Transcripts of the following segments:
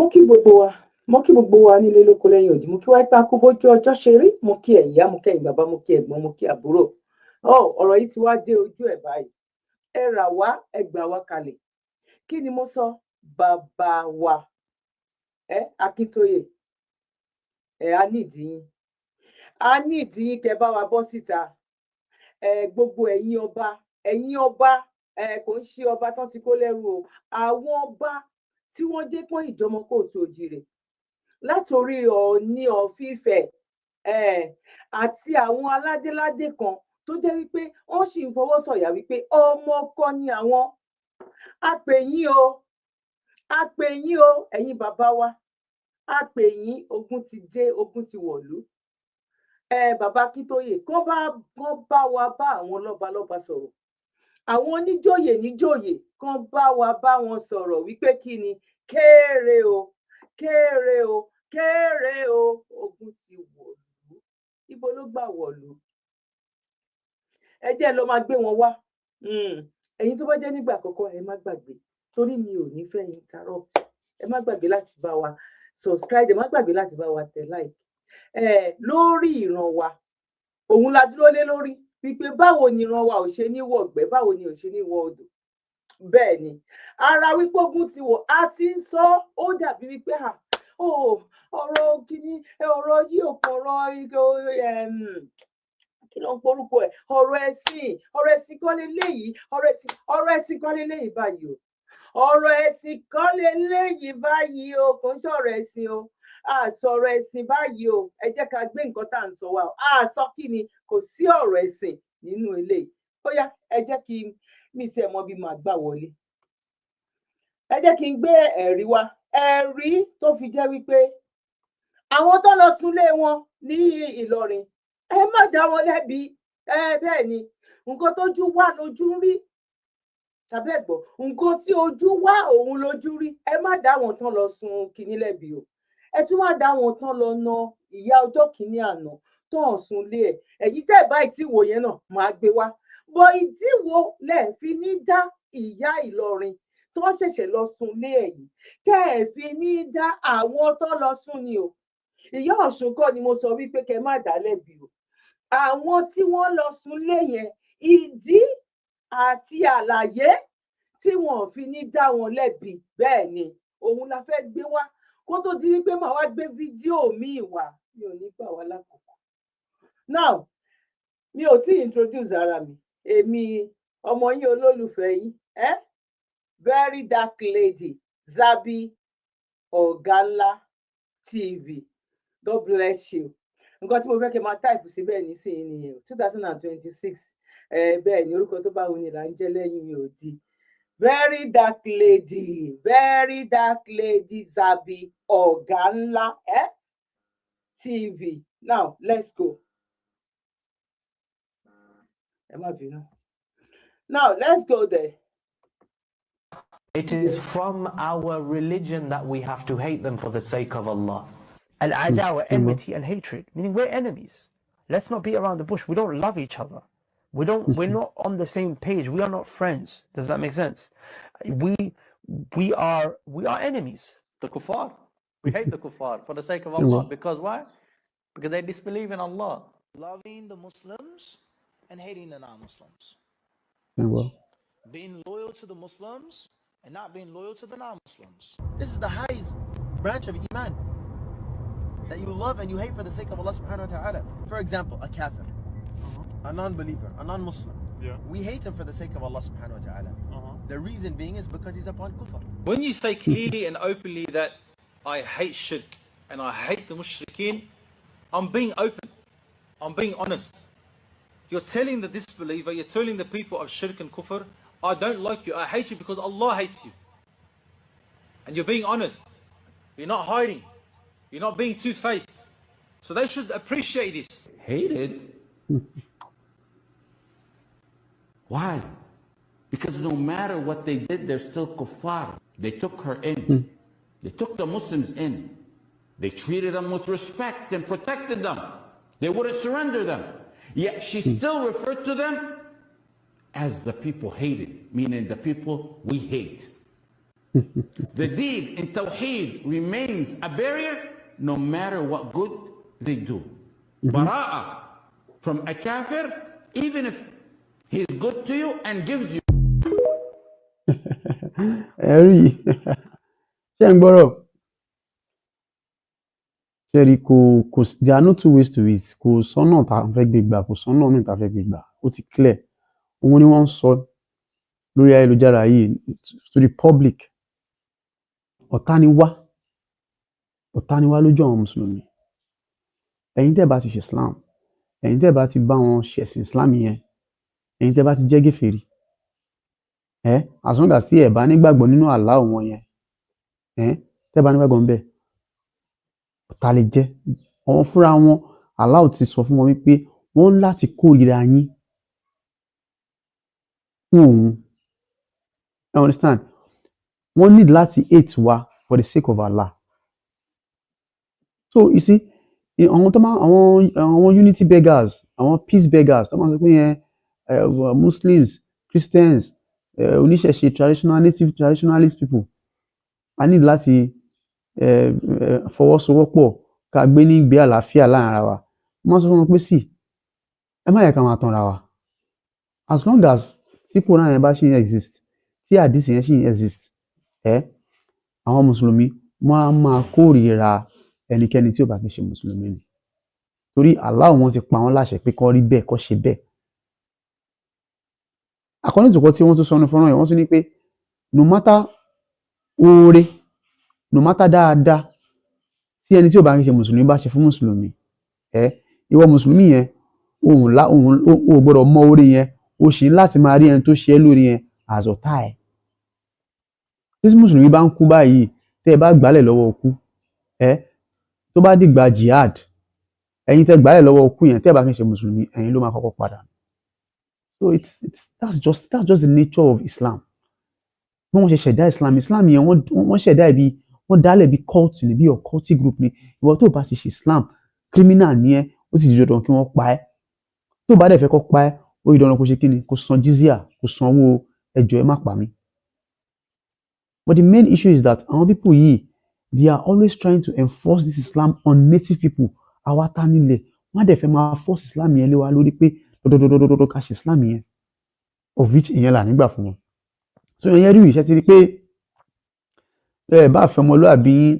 Mo kí gbogbo wa, mo kí gbogbo wa nílé lóko lẹ́yìn òdì. Mo kí wá pé kú bójú ọjọ́ ṣe rí. Mo kí ẹ̀yin ìyá, mo kí ẹ̀yin bàbá, mo kí ẹ̀gbọ́n, mo kí àbúrò. Ọ ọ̀rọ̀ yìí ti wá dé ojú ẹ̀ báyìí. Ẹ rà wá, ẹ gbà wá kalẹ̀. Kí ni mo sọ? Bàbá wa ẹ Akíntóyè, ẹ á nídìí yín, á nídìí yín, kẹ́ bá wa bọ́ síta. Ẹ gbogbo ẹ̀yin ọba, ẹ̀yin ọba, ẹ kò ń ṣe ọba tán ti kó lẹ́rú o, àwọn ọba tí wọ́n jẹ́ pọ́n ìjọmọ káàárọ̀ oòjíire, látòrí Ọọ̀ni of Ifẹ̀ àti àwọn aládéládé kan tó jẹ́ wípé wọ́n sì ń fọwọ́ sọ̀yà wípé ọmọ ọkọ ni àwọn. A pè yín o, a pè yín o, ẹ̀yin bàbá wa, a pè yín. Ogun ti dé, ogun ti wọ̀lú. Ẹ bàbá Akíntóyè, kán bá wa bá àwọn lọ́balọ́ba sọ̀rọ̀, àwọn oníjòyè níjòyè, kán bá wa bá wọn sọ̀rọ̀ wípé kí ni? Kéré o, kéré o, kéré o, ogun ti wọ̀lú. Ibo ló gbà wọ̀lú? Ẹ jẹ́ lọ máa gbé wọn wá. Ẹ̀yin tó bá jẹ́ nígbà àkọ́kọ́, ẹ má gbàgbé, torí mi ò ní fẹ́ interrupt, ẹ má gbàgbé láti bá wa subscribe, ẹ má gbàgbé láti bá wa tẹ like. Ẹ lórí ìran wa, òun la dúró lé lórí wípé báwo ni ìran wa ò ṣe ní wọ̀gbẹ́, báwo ni ò ṣe ní wọ odò. Bẹ́ẹ̀ ni ara wípé ogun ti wọ̀, a ti ń sọ, ó dàbí wípé ọ̀rọ̀ kìíní, ọ̀rọ̀ yìí ò kàn, ọ̀rọ̀ kí ló ń porúkọ ẹ̀, ọ̀rọ̀ ẹ̀sìn, ọ̀rọ̀ ẹ̀sìn kọ́ leléyìí, ọ̀rọ̀ ẹ̀sìn, ọ̀rọ̀ ẹ̀sìn kọ́ leléyìí báyìí o, ọ̀rọ̀ ẹ̀sìn kọ́ leléyìí báyìí o, kò ń sọ̀rọ̀ ẹ̀sìn o, a sọ̀rọ̀ ẹ̀sìn báyìí o. Ẹ jẹ́ ká gbé nǹkan tá à ń sọ wá o. A sọ kí ni? Kò sí ọ̀rọ̀ ẹ̀sìn nínú eléyìí. Ó yá, ẹ jẹ́ kí mi tiẹ̀ mọ bí màá gbà wọlé. Ẹ jẹ́ kí n gbé ẹ̀rí wá, ẹ̀rí tó fi jẹ́ wípé àwọn tó lọ súnlé wọn ní Ìlọrin, ẹ má dá wọn lẹ́bi. Ẹ bẹ́ẹ̀ ni, nǹkan tójú wá lójú ń rí, tàbí ẹ̀gbọ́n, nǹkan tí ojú wá òun lójú rí. Ẹ má dá wọn tán lọ sun kinní lẹ́bi o. Ẹ tún má dá wọn tán lọ na ìyá ọjọ́ kìíní àná tó hàn sunlé ẹ̀. Ẹ̀yìn tẹ́ ẹ̀ báyìí tí wò yẹn náà máa gbé wá bọ. Ìdí wo lẹ̀ fi ní dá ìyá Ìlọrin tó ṣẹ̀ṣẹ̀ lọ sunlé ẹ̀ yìí, tẹ́ ẹ̀ fi ní dá àwọn tó lọ sún ni o? Ìyá Ọ̀ṣun kọ́ ni mo sọ wípé kẹ́ má dá lẹ́bi o. Àwọn tí wọ́n lọ sunlé yẹn, ìdí àti àlàyé tí wọn ò fi ní dá wọn lẹ́bi, bẹ́ẹ̀ ni òun la fẹ́ gbé wá kó tó di wípé màá wá gbé fídíò míì wá. Mi ò ní gbà wá lákòókò. Now, mi ò tí ì introduce ara mi. Èmi ọmọ yín, olólùfẹ́ yín, eh? Very Dark Lady Zabi Ọ̀gá TV. God bless you. Nǹkan tí mo fẹ́ kí n máa type síbẹ̀ nísìnyí nìyẹn, 2026. Bẹ́ẹ̀ ni, orúkọ tó bá wù ní là ń jẹ́ lẹ́yìn òdi. Very Dark Lady, Very Dark Lady Zabi Ọ̀gá Ńlá, eh? TV. Now let's go. Ẹ má bínú. Now let's go there. It is from our religion that we have to hate them for the sake of Allah. Al-adawa, enmity and hatred, meaning we're enemies. Let's not beat around the bush. We don't love each other. We don't. We're not on the same page. We are not friends. Does that make sense? We are enemies. The kuffar. We hate the kuffar for the sake of Allah. Because why? Because they disbelieve in Allah. Loving the Muslims and hating the non-Muslims. Being loyal to the Muslims and not being loyal to the non-Muslims. This is the highest branch of Iman. That you love and you hate for the sake of Allah subhanahu wa ta'ala. For example, a kafir, a non-believer, a non-Muslim. We hate him for the sake of Allah subhanahu wa ta'ala. The reason being is because he's upon kufr. When you say clearly and openly that I hate shirk and I hate the mushrikeen, I'm being open. I'm being honest. You're telling the disbeliever, you're telling the people of shirk and kufr, I don't like you, I hate you because Allah hates you. And you're being honest. You're not hiding. You're not being two-faced. So they should appreciate this. Hated? Why? Because no matter what they did, they're still kuffar. They took her in. They took the Muslims in. They treated them with respect and protected them. They wouldn't surrender them. Yet she still referred to them as the people hated, meaning the people we hate. The deed in Tawheed remains a barrier no matter what good they do. Bara'ah from a kafir, even if he's good to you and gives you Ẹ rí i, ṣé ń gbọ́rọ̀? Ṣé rí, kò there are no two ways to it. Kò sọ́nà tá a fẹ́ gbé gbà, kò sọ́nà míì tá a fẹ́ gbé gbà. Ó ti clear. Òun ni wọ́n ń sọ lórí ayélujára yìí to the public. Ọ̀tá ni wá, ọ̀tá ni wá lójú àwọn mùsùlùmí. Ẹ̀yin tẹ́ bá ti ṣe Islam, ẹ̀yin tẹ́ bá ti bá wọn ṣẹ̀sìn Islam yẹn, ẹ̀yin tẹ́ bá ti jẹ́ gèfèrí, ẹ as long as tí ẹ bá nígbàgbọ́ nínú Allah wọn yẹn, ẹ tẹ́ bá nígbàgbọ́ ńbẹ̀, ọ̀tá lè jẹ́. Àwọn fúnra wọn, Allah ti sọ fún wọn wípé wọ́n ń láti kórìíra yín fún òun. You understand? Wọ́n need láti hate wa for the sake of Allah. So you see, àwọn tó máa àwọn unity beggars, àwọn peace beggars tó máa sọ pé yẹn Muslims, Christians, oníṣẹ̀ṣe, traditional, native traditionalist people, a need láti fọwọ́sowọ́pọ̀ ká gbé ní ìgbé àlàáfíà láàrin ara wa. Mo máa sọ fún wọn pé sí, ẹ má yẹ ká máa tanra wa. As long as tí Quran yẹn bá ṣì ń exist, tí hadith yẹn ṣì ń exist, ẹ àwọn mùsùlùmí, wọ́n á máa kórìíra ẹnikẹ́ni tí ò bá kí ń ṣe mùsùlùmí ni, torí Allah wọn ti pa wọ́n láṣẹ pé kó rí bẹ́ẹ̀, kó ṣe bẹ́ẹ̀. According to nǹkan tí wọ́n tún sọ nínú fọ́nrán yẹn, wọ́n tún ní pé no matter oore, no matter dáadáa tí ẹni tí ò bá ń ṣe mùsùlùmí bá ṣe fún mùsùlùmí, ẹ ìwọ mùsùlùmí yẹn, òun lá òun ò gbọ́dọ̀ mọ oore yẹn, o sì ní láti máa rí ẹni tó ṣe é lóore yẹn as ọ̀tá ẹ̀. Tí mùsùlùmí bá ń kú báyìí, tẹ́ ẹ bá gbálẹ̀ lọ́wọ́ ikú, ẹ tó bá dìgbà jihad, ẹ̀yin tẹ́ gbálẹ̀ lọ́wọ́ ikú yẹn, tẹ́ ẹ bá kí ń ṣe mùsùlùmí, ẹ̀yin ló máa kọ́kọ́ padà. So it's that's just the nature of Islam. Bí wọ́n ṣe ṣẹ̀dá Islam, Islam yẹn, wọ́n ṣẹ̀dá ẹ̀ bí wọ́n dálẹ̀ bí cult ni, bí occultic group ni. Ìwọ tó bá ti ṣe Islam, criminal ni ẹ́, ó ti di dandan kí wọ́n pa ẹ́. Tó bá dẹ̀ fẹ́ kó pa ẹ́, ó di dandan kó ṣe kí ni? Kó san jizya, kó san owó ẹjọ́, ẹ má pa mí. But the main issue is that àwọn people yìí, they are always trying to enforce this Islam on native people. Àwa tá nílẹ̀, wọ́n á dẹ̀ fẹ́ máa force Islam yẹn lé wa lórí pé dọdọdọdọdọ ká ṣe Islam yẹn, of which ìyẹn là nígbà fún wọn. So ìyẹn rí ìṣẹ́ ti rí pé ẹ bá fẹ́ ọmọlúàbí yín,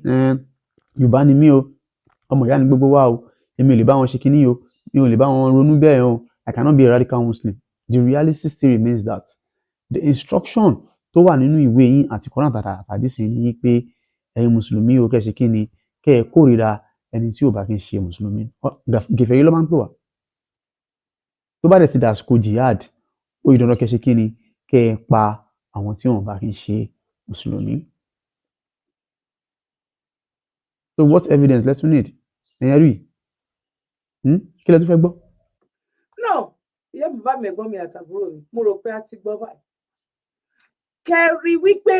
Yorùbá ni mí o, ọmọ ìyá ni gbogbo wa o, èmi ò lè bá wọn ṣe kinní o, mi ò lè bá wọn ronú bẹ́ẹ̀ o, I cannot be a radical Muslim. The reality still remains that the instruction tó wà nínú ìwé yín àti Quran àtàdísì ní pé ẹ̀yin mùsùlùmí o, kẹ́ ṣe kí ni? Kẹ́ ẹ kórìíra ẹni tí ò bá kí ń ṣe mùsùlùmí. Gèfèrí ló máa ń pè wá. Tó bá dẹ̀ ti dàsìkò jihad, ó yí dandan kẹ́ ṣe kí ni? Kẹ́ ẹ pa àwọn tí wọn bá kí ń ṣe mùsùlùmí. So what evidence let's need? Ẹ̀yẹn rí, kí lẹ tún fẹ́ gbọ́? No, ìyá mi, bàbá mi, ẹ̀gbọ́n mi àtàbúrò mi, mo rò pé a ti gbọ́ báyìí. Kẹrí wípé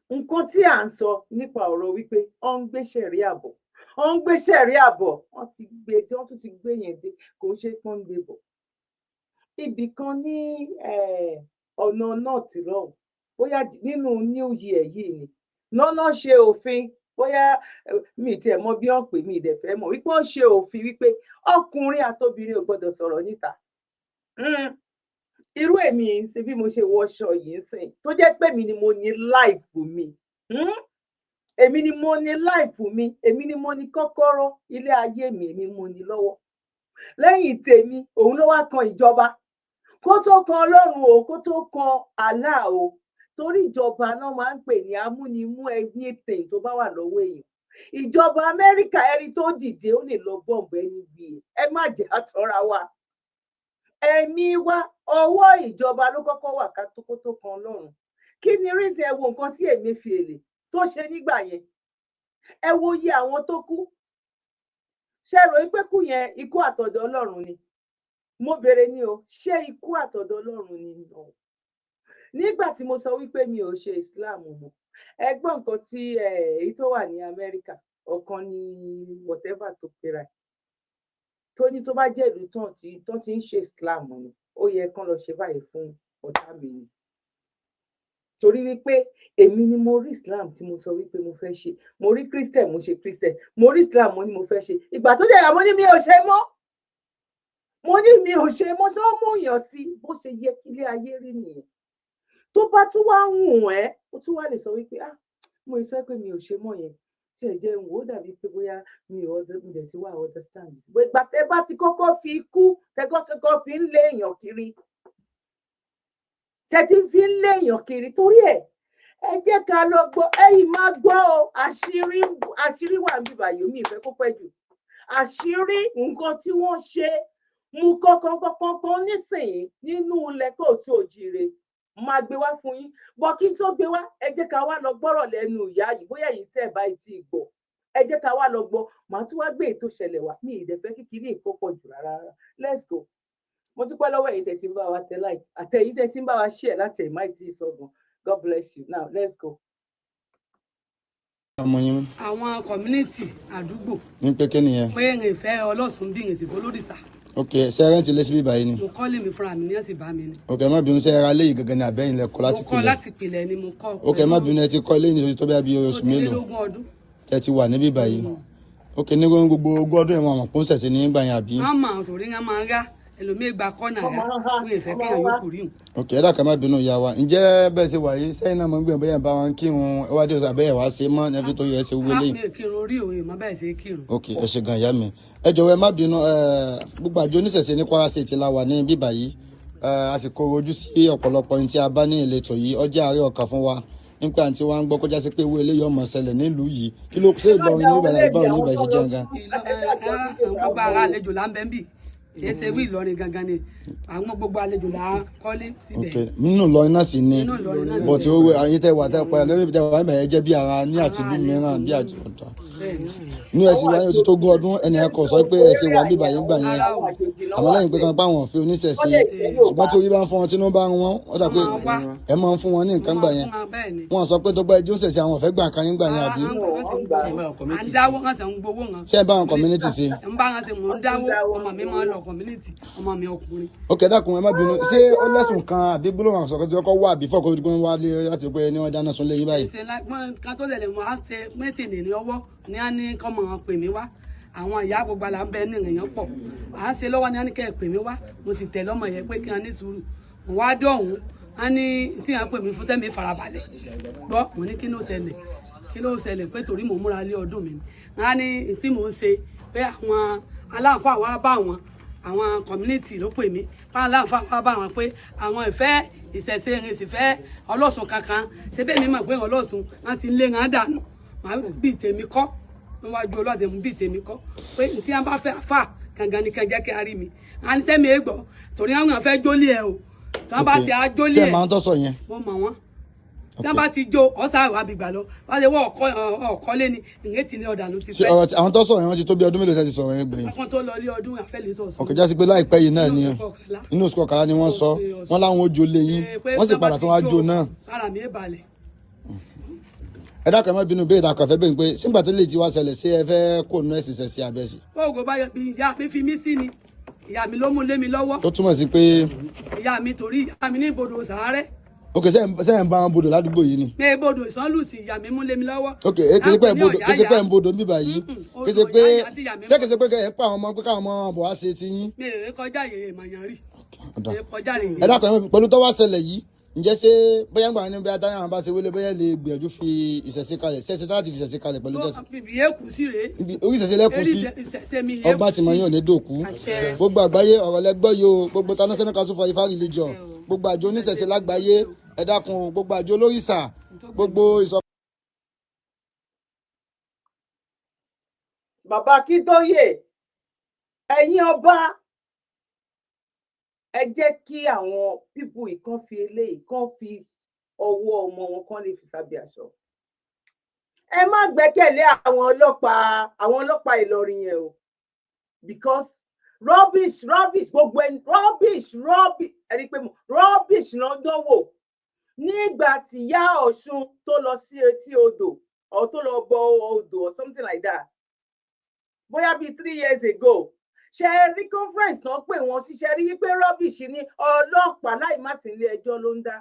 nǹkan tí à ń sọ nípa ọ̀rọ̀ wípé ó ń gbé ṣẹ̀ríà bọ̀, ó ń gbé ṣẹ̀ríà bọ̀, wọ́n ti gbé dé, wọ́n tún ti gbé yẹn dé, kò ń ṣe pé wọ́n ń gbé bọ̀. Ibì kan ní ọ̀nà north lọ́hùn, bóyá nínú new year yìí ni lọ́nà ṣe òfin, bóyá mi tiẹ̀ mọ bí wọ́n pè mí, ìdẹ̀ fẹ́ mọ̀ wípé wọ́n ṣe òfin wípé ọkùnrin àtobìnrin ò gbọ́dọ̀ sọ̀rọ̀ níta. Irú èmi ń ṣe bí mo ṣe wọṣọ yìí ń sìn, tó jẹ́ pé mi ni mo ní life mi, Èmi ni mo ní life mi, èmi ni mo ní kọ́kọ́rọ́ ilé ayé mi, èmi mo ní lọ́wọ́. Lẹ́yìn tèmi, òun ló wá kan ìjọba, kó tó kan Ọlọ́run o, kó tó kan Allah o, torí ìjọba náà máa ń pè ní amúnimú anything tó bá wà lọ́wọ́ èèyàn. Ìjọba Amẹ́ríkà, ẹni tó dìde, ó lè lọ bọ́ǹbù ẹni bíi ẹ má jẹ́ àtọ́ra wa. Ẹ̀mí wa, ọwọ́ ìjọba ló kọ́kọ́ wà ká tó kó tó kan Ọlọ́run. Kí ni reason? Ẹ wo nǹkan tí Emefiele tó ṣe nígbà yẹn, ẹ wo iye àwọn tó kú. Ṣe rò pé kú yẹn ikú àtọ̀dọ̀ Ọlọ́run ni? Mo béèrè ní o, ṣé ikú àtọ̀dọ̀ Ọlọ́run ni? No. Nígbà tí mo sọ wípé mi ò ṣe Islam mọ́, ẹ gbọ́ nǹkan tí èyí tó wà ní Amẹ́ríkà, ọ̀kan ní whatever tó pera ẹ̀, tó ní tó bá jẹ́ ìlú tán ti ń ṣe Islam ni, ó yẹ kán lọ ṣe báyìí fún ọ̀tá mi ni. Torí wípé èmi ni mo rí Islam tí mo sọ wípé mo fẹ́ ṣe, mo rí Christian, mo ṣe Christian, mo rí Islam, mo ní mo fẹ́ ṣe. Ìgbà tó jẹ́ mo ní mi ò ṣe mọ́, mo ní mi ò ṣe mọ́. Tó mú yàn sí bó ṣe yẹ kí ilé ayé rí nìyẹn. Tó bá tún wá wùn ẹ́, ó tún wá lè sọ wípé, ah, mo sọ pé mi ò ṣe mọ́ yẹn, tí ẹ jẹ́ wò ó dàbí pé bóyá mi ò dẹ̀ ti wá understand. Ìgbà tẹ́ bá ti kọ́kọ́ fi ikú tẹ́kọ́tẹ́kọ́ fi ń lé èèyàn kiri, tẹ́ ti fi ń lé èèyàn kiri, torí ẹ̀ ẹ jẹ́ ká lọ gbọ́. Ẹ̀yin máa gbọ́ o, àṣírí wà níbí báyìí, mi ìfẹ́ kó pẹ́ jù. Àṣírí nǹkan tí wọ́n ṣe mú kọ́kọ́kọ́kọ́ nísìnyí nínú ilẹ̀ kóòtù òjìire máa gbé wá fún yín. Bọ́ kí n tó gbé wá, ẹ jẹ́ ká wá lọ gbọ́rọ̀ lẹ́nu ìyá yìí, bóyá èyí tẹ́ báyìí tí gbọ́, ẹ jẹ́ ká wá lọ gbọ́. Màá tún wá gbé ètò ṣẹlẹ̀ wá, mi ìdẹ̀fẹ́ kíkiri ìkópọ̀ jù rárá. Let's go. Mo dúpẹ́ lọ́wọ́ èyí tẹ́ ti ń bá wa tẹ like, àtẹ̀yí tẹ́ ti ń bá wa share láti ẹ̀ máì tí ì sọ̀gùn. God bless you. Now let's go. Ọmọ yín. Àwọn community àdúgbò. Ní pé kí nìyẹn? Pé ń fẹ́ ọlọ́sùn bí ń sì fọlódìsà. Ok, ṣe rẹ́ǹtì lé síbí báyìí ni? Mo kọ́ lèmi fúnra mi ní ẹ̀sìn bá mi ni. Ok, ẹ má bínú, ṣe ra léyìí gangan ni àbẹ́yìn lẹ kọ́ láti pìlẹ̀? Mo kọ́ láti pìlẹ̀ ni mo kọ́. Ok, ẹ má bínú, ẹ ti kọ́ ilé ní oṣù tó bẹ́ẹ̀ bí oṣù mélòó? Ó ti lé lógún ọdún. Ẹ ti wà níbí báyìí. Ok, ní gbogbo ogún ọdún yẹn wọn àmọ̀ kún ṣẹ̀ṣẹ̀ ní gbà yẹn àbí? Wọ́n mọ̀ torí wọn máa ń rá ẹlòmíì gba kọ́nà rá, wọ́n ìfẹ́ kéèyàn yóò kù rí hùn. Ok, ẹ dákẹ́, má bínú ìyá wa. Ǹjẹ́ bẹ́ẹ̀ ṣe wà yìí sẹ́yìn náà mo ń gbìyànjú bóyá bá wọn kírun ẹwádìí ọ̀sán àbẹ́yẹ̀ wá ṣe mọ́ ní ẹ fi tó yẹ ẹ ṣe wọlé. Mi ò kírun orí òwe mọ́ bẹ́ẹ̀ ṣe kírun. Ok, ẹ ṣe gan ìyá mi. Ẹ jọ̀wọ́ ẹ má bínú, gbogbo àjọ oníṣẹ̀ṣe ní Kwara State la wà ní bíbà yìí. A sì kó ojú sí ọ̀pọ̀lọpọ̀ ohun tí a bá ní ìletò yìí, ó jẹ́ àárẹ̀ ọkàn fún wa nípa àti wa ń gbọ́ kọjá sí pé owó eléyìí ọmọ ṣẹlẹ̀ nílùú yìí. Kí ló ṣe Ìlọrin ní ìbàdàn ìbáwò ní ìbàdàn ṣe jẹun gan. Gbogbo ara àlejò là ń bẹ́ ń bì, kìí ṣe wí Ìlọrin gangan ni, àwọn gbogbo àlejò là ń kọ́lé síbẹ̀. Nínú Ìlọrin náà sì ni, bọ̀tí owó ayé tẹ wà tẹ pa lórí ibi tẹ wà níbẹ̀ jẹ́ bí ara ní àtìlú mìíràn bí àjọ ní ẹsìn wáyé oṣù tó gún ọdún ẹnì ẹkọ sọ pé ẹsìn wà bíbà yín gbà yẹn, àmọ́ lẹ́yìn pé kan pa àwọn òfin oníṣẹ̀ṣe, ṣùgbọ́n tí orí bá ń fún wọn tí inú bá ń wọn ó dà pé ẹ máa ń fún wọn ní nǹkan gbà yẹn. Wọn sọ pé tó gbá ẹjọ́ ṣẹ̀ṣẹ̀ àwọn ọ̀fẹ́ gbà kan yín gbà yẹn àbí. À ń dáwó wọn sì ń gbowó wọn. Ṣé ẹ bá wọn community ṣe? Ń bá wọn ṣe, mò ń dáwó, ọmọ mi máa ń lọ community, ọmọ mi ọkùnrin. Ok, dákun ẹ má bínú, ṣé ó lẹ́sùn kan àbí gbólóhùn àṣọ kan tí wọ́n kọ́ wà bí fọ́ọ̀kọ́ wá láti pé ní wọ́n dáná sun lé yín báyìí? Ṣe kan tó tẹ̀lé wọn á ṣe mẹ́tìnì ní ọwọ́ ní á ní kọ́ mọ̀ pè mí wá, àwọn ìyá gbogbo àlà ń bẹ ní ìrìnyàn pọ̀ à ń ṣe lọ́wọ́ ní á ní kẹ́ ẹ̀ pè mí wá, mo sì tẹ̀lé ọmọ yẹn pé kí wọ́n ní sùúrù. Mo wá dọ̀hún á ní tí wọ́n pè mí fún sẹ́mi farabalẹ̀ gbọ́, mo ní kí ló ṣẹlẹ̀, kí ló ṣẹlẹ̀, pé torí mò ń múra lé ọdún mi ni. Á ní tí mò ń ṣe pé àwọn aláǹfà wa bá wọn, àwọn community ló pè mí pé aláǹfà wa bá wọn pé àwọn ìfẹ́ ìṣẹ̀ṣe ìṣìfẹ́ ọlọ́sùn kankan ṣe bẹ́ẹ̀ mi mọ̀ pé ọlọ́sùn wọn ti lé wọn dànù, màá bí tèmi kọ́ níwájú ọlọ́dẹ mú bí tèmi kọ́ pé tí wọn bá fẹ́ àfà gangan ni kan jẹ́ kí a rí mi. À ní sẹ́mi ègbọ́ torí àwọn fẹ́ jólé ẹ o, tí wọ́n bá ti á jólé ẹ. Ṣé ẹ máa ń tọ́sọ̀ yẹn? Mo mọ̀ wọ́n, tí wọ́n bá ti jó ọ̀sà àwọn àbígbà lọ wọ́n lè wọ́ ọ̀kọ́ lé ni ìyẹn ti lé ọ̀dà ló ti fẹ́. Àwọn tọ́sọ̀ yẹn wọ́n ti tó bí ọdún mélòó tẹ́ ti sọ̀rọ̀ yẹn gbẹ̀yìn? Akọ́ tó lọ lé ọdún àfẹ́lẹ́ sọ̀sọ̀. Ọ̀kẹ́ já sí pé láìpẹ́ yìí náà ni inú oṣù kọkànlá ni wọ́n sọ wọ́n láwọn ó jó lé yín, wọ́n sì padà tó wá jó náà. Ara mi balẹ̀. Ẹ dákun ẹ má bínú, béèrè àkànfẹ́ bẹ́ẹ̀ pé sígbà tó lè ti wá ṣẹlẹ̀ ṣé ẹ fẹ́ kó nu ẹ̀sìn ṣẹ̀ṣẹ̀ abẹ́sì. Oògùn bá ìyá mi fi mí sí ni, ìyá mi ló mú lé mi lọ́wọ́. Tó túmọ̀ sí pé. Ìyá mi torí ìyá mi ní ibodò sàárẹ̀. Ok, sẹ́yìn bá wọn bodò ládùúgbò yìí ni. Mi ibodò ìsánlùsì ìyá mi mú lé mi lọ́wọ́. Ok, kése pé ń bodò níbà yìí, kése pé ṣé kése pé ẹ pa àwọn ọmọ pé káwọn ọmọ bọ̀ wá ṣe ti yín. Mi ò kọjá yèrè màyàn rí. Ẹ dákun pẹ̀lú tó wá ṣẹlẹ̀ yìí, ǹjẹ́ ṣé bóyá ń gbà ní bóyá táyà bá ṣe wọlé bóyá lè gbìyànjú fi ìṣẹ̀ṣe kalẹ̀ ṣẹ̀ṣẹ̀ láti fi ìṣẹ̀ṣe kalẹ̀ pẹ̀lú jẹ́sí. Ibi yẹn kù sí rèé. Orí ìṣẹ̀ṣe lẹ́kù sí, ọgbà tí mo yàn ní dòkú. Gbogbo àgbáyé ọ̀rọ̀ lẹ́gbọ́ yìí o, gbogbo National Council for Ifa Religion, gbogbo àjọ oníṣẹ̀ṣe lágbàáyé, ẹ dákun, gbogbo àjọ olórìṣà, gbogbo ìsọ. Bàbá Akíntóyè, ẹ̀yin ọba, ẹ jẹ́ kí àwọn pípù ìkan fi eléyìí kan fi ọwọ́ ọmọ wọn kan lè fi sábẹ́ aṣọ. Ẹ má gbẹ́kẹ̀lé àwọn ọlọ́pàá Ìlọrin yẹn o, because rubbish rubbish gbogbo ẹni rubbish rubbish ẹni pé rubbish náà dánwò nígbà tí ìyá Ọ̀ṣun tó lọ sí etí odò or tó lọ bọ odò or something like that, bóyá bíi 3 years ago. Ṣe rí conference náà pè wọ́n sí, ṣe rí wípé rubbish ni ọlọ́pàá láì má sí ilé ẹjọ́ ló ń dá.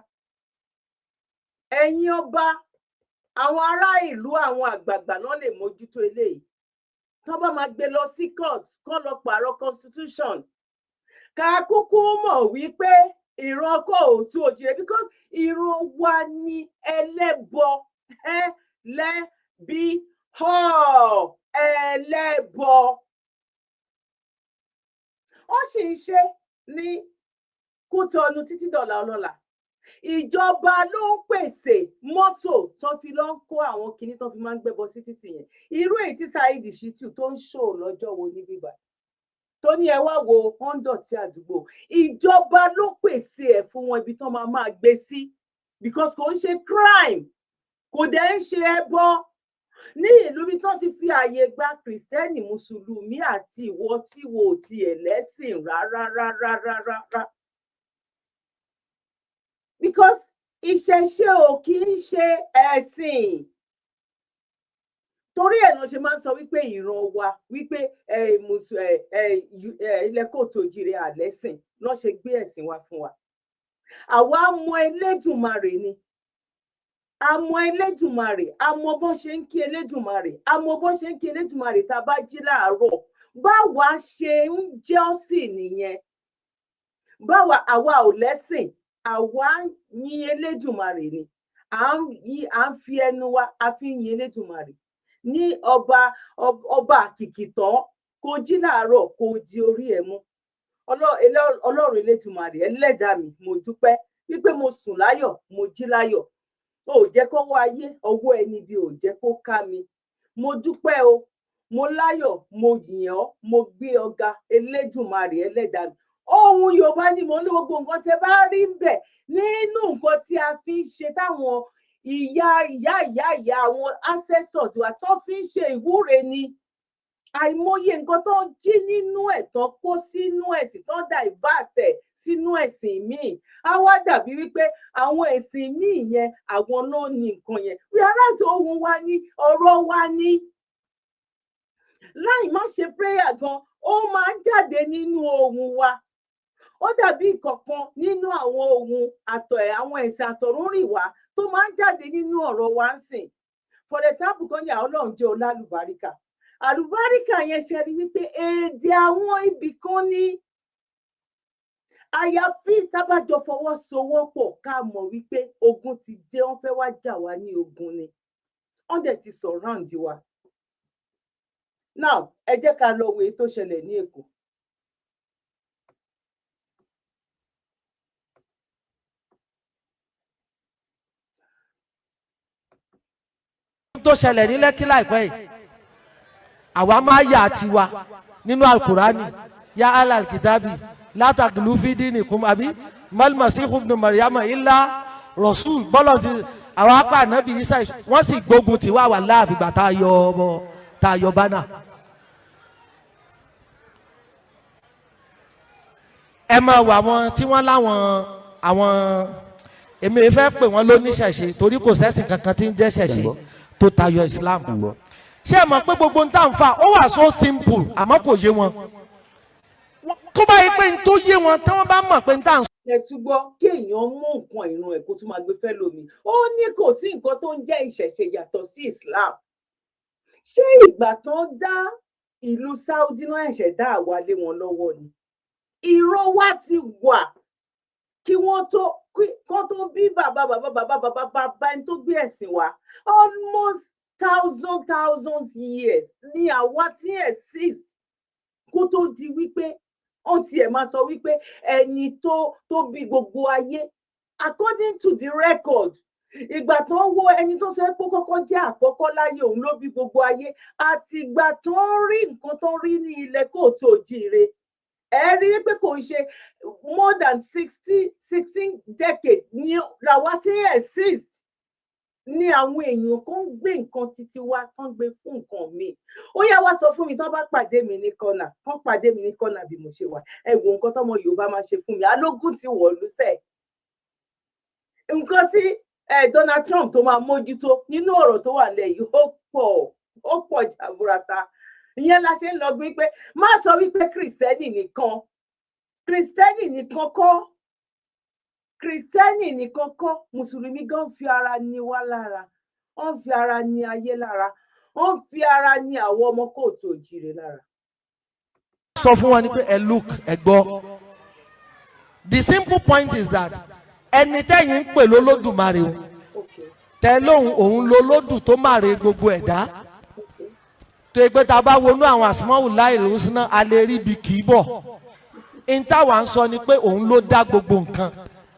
Ẹ̀yin ọba, àwọn ará ìlú, àwọn àgbààgbà náà lè mójútó eléyìí. Tó bá máa gbé lọ sí court, kán lọ pààrọ̀ constitution, ká kúkú mọ̀ wípé ìran kóòtù òjìrè, because ìran wa ní ẹlẹ́bọ, ẹlẹ́bí họ, ẹlẹ́bọ. Ó sì ń ṣe ní Kútọ̀nù títí dọ̀là ọlọ́la. Ìjọba ló ń pèsè mọ́tò tó fi lọ ń kó àwọn kinní tó fi máa ń gbẹ́bọ sí títì yẹn. Irú èyí tí Saheed Shittu tó ń ṣò lọ́jọ́ wo ní bíbá tó ní ẹ wá wo, wọ́n ń dọ̀tí àdúgbò. Ìjọba ló pèsè ẹ̀ fún wọn, ibi tó máa máa gbé sí, because kò ń ṣe crime, kò dẹ̀ ń ṣe ẹbọ. Ní ìlú bí tán ti fi ààyè gba Kìrìsìtẹ́nì, Mùsùlùmí àti ìwọ tí wo ò tiẹ̀ lẹ́sìn rárá rárá rárá rárá, because ìṣẹ̀ṣe ò kì í ṣe ẹ̀sìn. Torí ẹ̀ náà ṣe máa ń sọ wípé ìran wa, wípé ilẹ̀ kóòtù òjìrè àlẹ́sìn náà ṣe gbé ẹ̀sìn wa fún wa. Àwa mọ Elédùmarè ni, a mọ Elédùmarè, a mọ bó ṣe ń kí Elédùmarè, a mọ bó ṣe ń kí Elédùmarè. Tá a bá jí láàárọ̀, báwa ṣe ń jọ́sìn nìyẹn. Báwa, àwa ò lẹ́sìn, àwa ń yin Elédùmarè ni. À ń fi ẹnu wa, a fi ń yin Elédùmarè ní ọba ọba àkìkìtàn. Kò jí láàárọ̀, kò di orí ẹ̀ mú. Ọlọ́run Elédùmarè ẹlẹ́dàá mi, mo dúpẹ́ wípé mo sùn láyọ̀, mo jí láyọ̀. Ò jẹ́ kọ́wọ́ ayé, ọwọ́ ẹni bí ò jẹ́ kó ká mi. Mo dúpẹ́ o, mo láyọ̀, mo yìn ọ́, mo gbé ọ̀gá Elédùmarè ẹlẹ́dàá mi. Ohun Yorùbá ni mo ní. Gbogbo nǹkan tẹ bá rí ń bẹ̀ nínú nǹkan tí a fi ń ṣe, táwọn ìyá ìyá ìyá ìyá, àwọn ancestors wa tó fi ń ṣe ìwúre ni. Àìmọye nǹkan tó ń jí nínú ẹ̀, tán kó sínú ẹ̀sìn, tán dà ìbátẹ̀ sínú ẹ̀sìn míì, á wá dàbí wípé àwọn ẹ̀sìn míì yẹn, àwọn náà ní nǹkan yẹn. Whereas ohun wa ní, ọ̀rọ̀ wa ní. Láì má ṣe prayer gan, ó máa ń jáde nínú ohun wa. Ó dàbí ìkọ̀kan nínú àwọn ohun àtọ̀ ẹ̀, àwọn ẹ̀sìn àtọ̀rúnrìn wá tó máa ń jáde nínú ọ̀rọ̀ wa ń sìn. For example, kan ní àwọn Ọlọ́run jẹ́ olálùbáríkà. Àlùbáríkà yẹn, ṣe rí wípé èdè àwọn ibì kan ní. Àyàfi tábàjọ fọwọ́sowọ́pọ̀, ká mọ̀ wípé ogun ti dé, wọ́n fẹ́ wá jà wá ní ogun ni, wọ́n dẹ̀ ti surround wa. Now, ẹ jẹ́ ká lọ wo èyí tó ṣẹlẹ̀ ní Èkó. Tó ṣẹlẹ̀ ní Lẹ́kí láìpẹ́ yìí, àwa máa yà tiwa nínú Alukurani: يا أهل الكتاب لا تغلوا في دينكم, àbí ما المسيح ابن مريم إلا رسول. Bọ́lọ̀ ti àwọn apá ànábì Isa, wọ́n sì gbógun tí wà wà láàfin gbà tá a yọ ọmọ, tá a yọ banner. Ẹ máa wà wọn tí wọ́n láwọn àwọn, èmi fẹ́ pè wọ́n lóníṣẹ̀ṣe, torí kò sẹ́sìn kankan tí ń jẹ́ ṣẹ̀ṣe tó tayọ Islam. Ṣé ẹ mọ̀ pé gbogbo ń tà ń fà, ó wà so simple, àmọ́ kò yé wọn. Kó bá yẹ pé n tó yé wọn, tí wọ́n bá mọ̀ pé n tà ń. Ẹ tún gbọ́, kí èèyàn mú nǹkan ìran ẹ̀ kó tún máa gbé fẹ́ lómi. Ó ní kò sí nǹkan tó ń jẹ́ ìṣẹ̀ṣe yàtọ̀ sí Islam. Ṣé ìgbà tán dá ìlú Saudi náà, ẹ̀ṣẹ̀ dá àwa lé wọn lọ́wọ́ ni? Ìran wa ti wà kí wọ́n tó kán tó bí bàbá bàbá bàbá bàbá bàbá ẹni tó gbé ẹ̀sìn wa. Almost thousand thousands years ni àwa tí exist kó tó di wípé wọ́n tiẹ̀ máa sọ wípé ẹni tó bí gbogbo ayé. According to the record, ìgbà tó ń wo ẹni tó sọ pé kọ́kọ́ jẹ́ àkọ́kọ́ láyé, òun ló bí gbogbo ayé, àti ìgbà tó ń rí nǹkan tó ń rí ní ilẹ̀ kóòtù òjíire, ẹ rí i pé kò ń ṣe more than 16 decade ni làwa tí exist, ní àwọn èèyàn kan ń gbé nǹkan títí wá, tán gbé fún nǹkan mi. Ó yá, wá sọ fún mi, tán bá pàdé mi ní kọ́nà, kán pàdé mi ní kọ́nà bí mo ṣe wà. Ẹ wo nǹkan tọmọ Yorùbá máa ṣe fún mi. Alógún ti wọ̀lú sẹ̀. Nǹkan tí Donald Trump tó máa mójútó nínú ọ̀rọ̀ tó wà lẹ̀ yìí, ó pọ̀, ó pọ̀ jaburata. Ìyẹn la ṣe ń lọ gbé pé má sọ wípé Kìrìsìtẹ́nì nìkan, Kìrìsìtẹ́nì nìkan kọ́. Kristẹni nìkan kọ́, mùsùlùmí gan fi ara ní wá lára, wọ́n fi ara ní ayé lára, wọ́n fi ara ní àwọn ọmọ káàárọ̀ oòjíire lára. Sọ fún wọn ni pé, ẹ look, ẹ gbọ́, the simple point is that ẹni tẹ́yìn ń pè lólódùmarè o, tẹ lóhùn òun lolódù tó máre gbogbo ẹ̀dá, tó yẹ pé tá a bá wọnú àwọn àsìmọ́wò láì lóṣùnà, a lè rí ibi kì í bọ̀. N táwa ń sọ ni pé òun ló dá gbogbo nǹkan.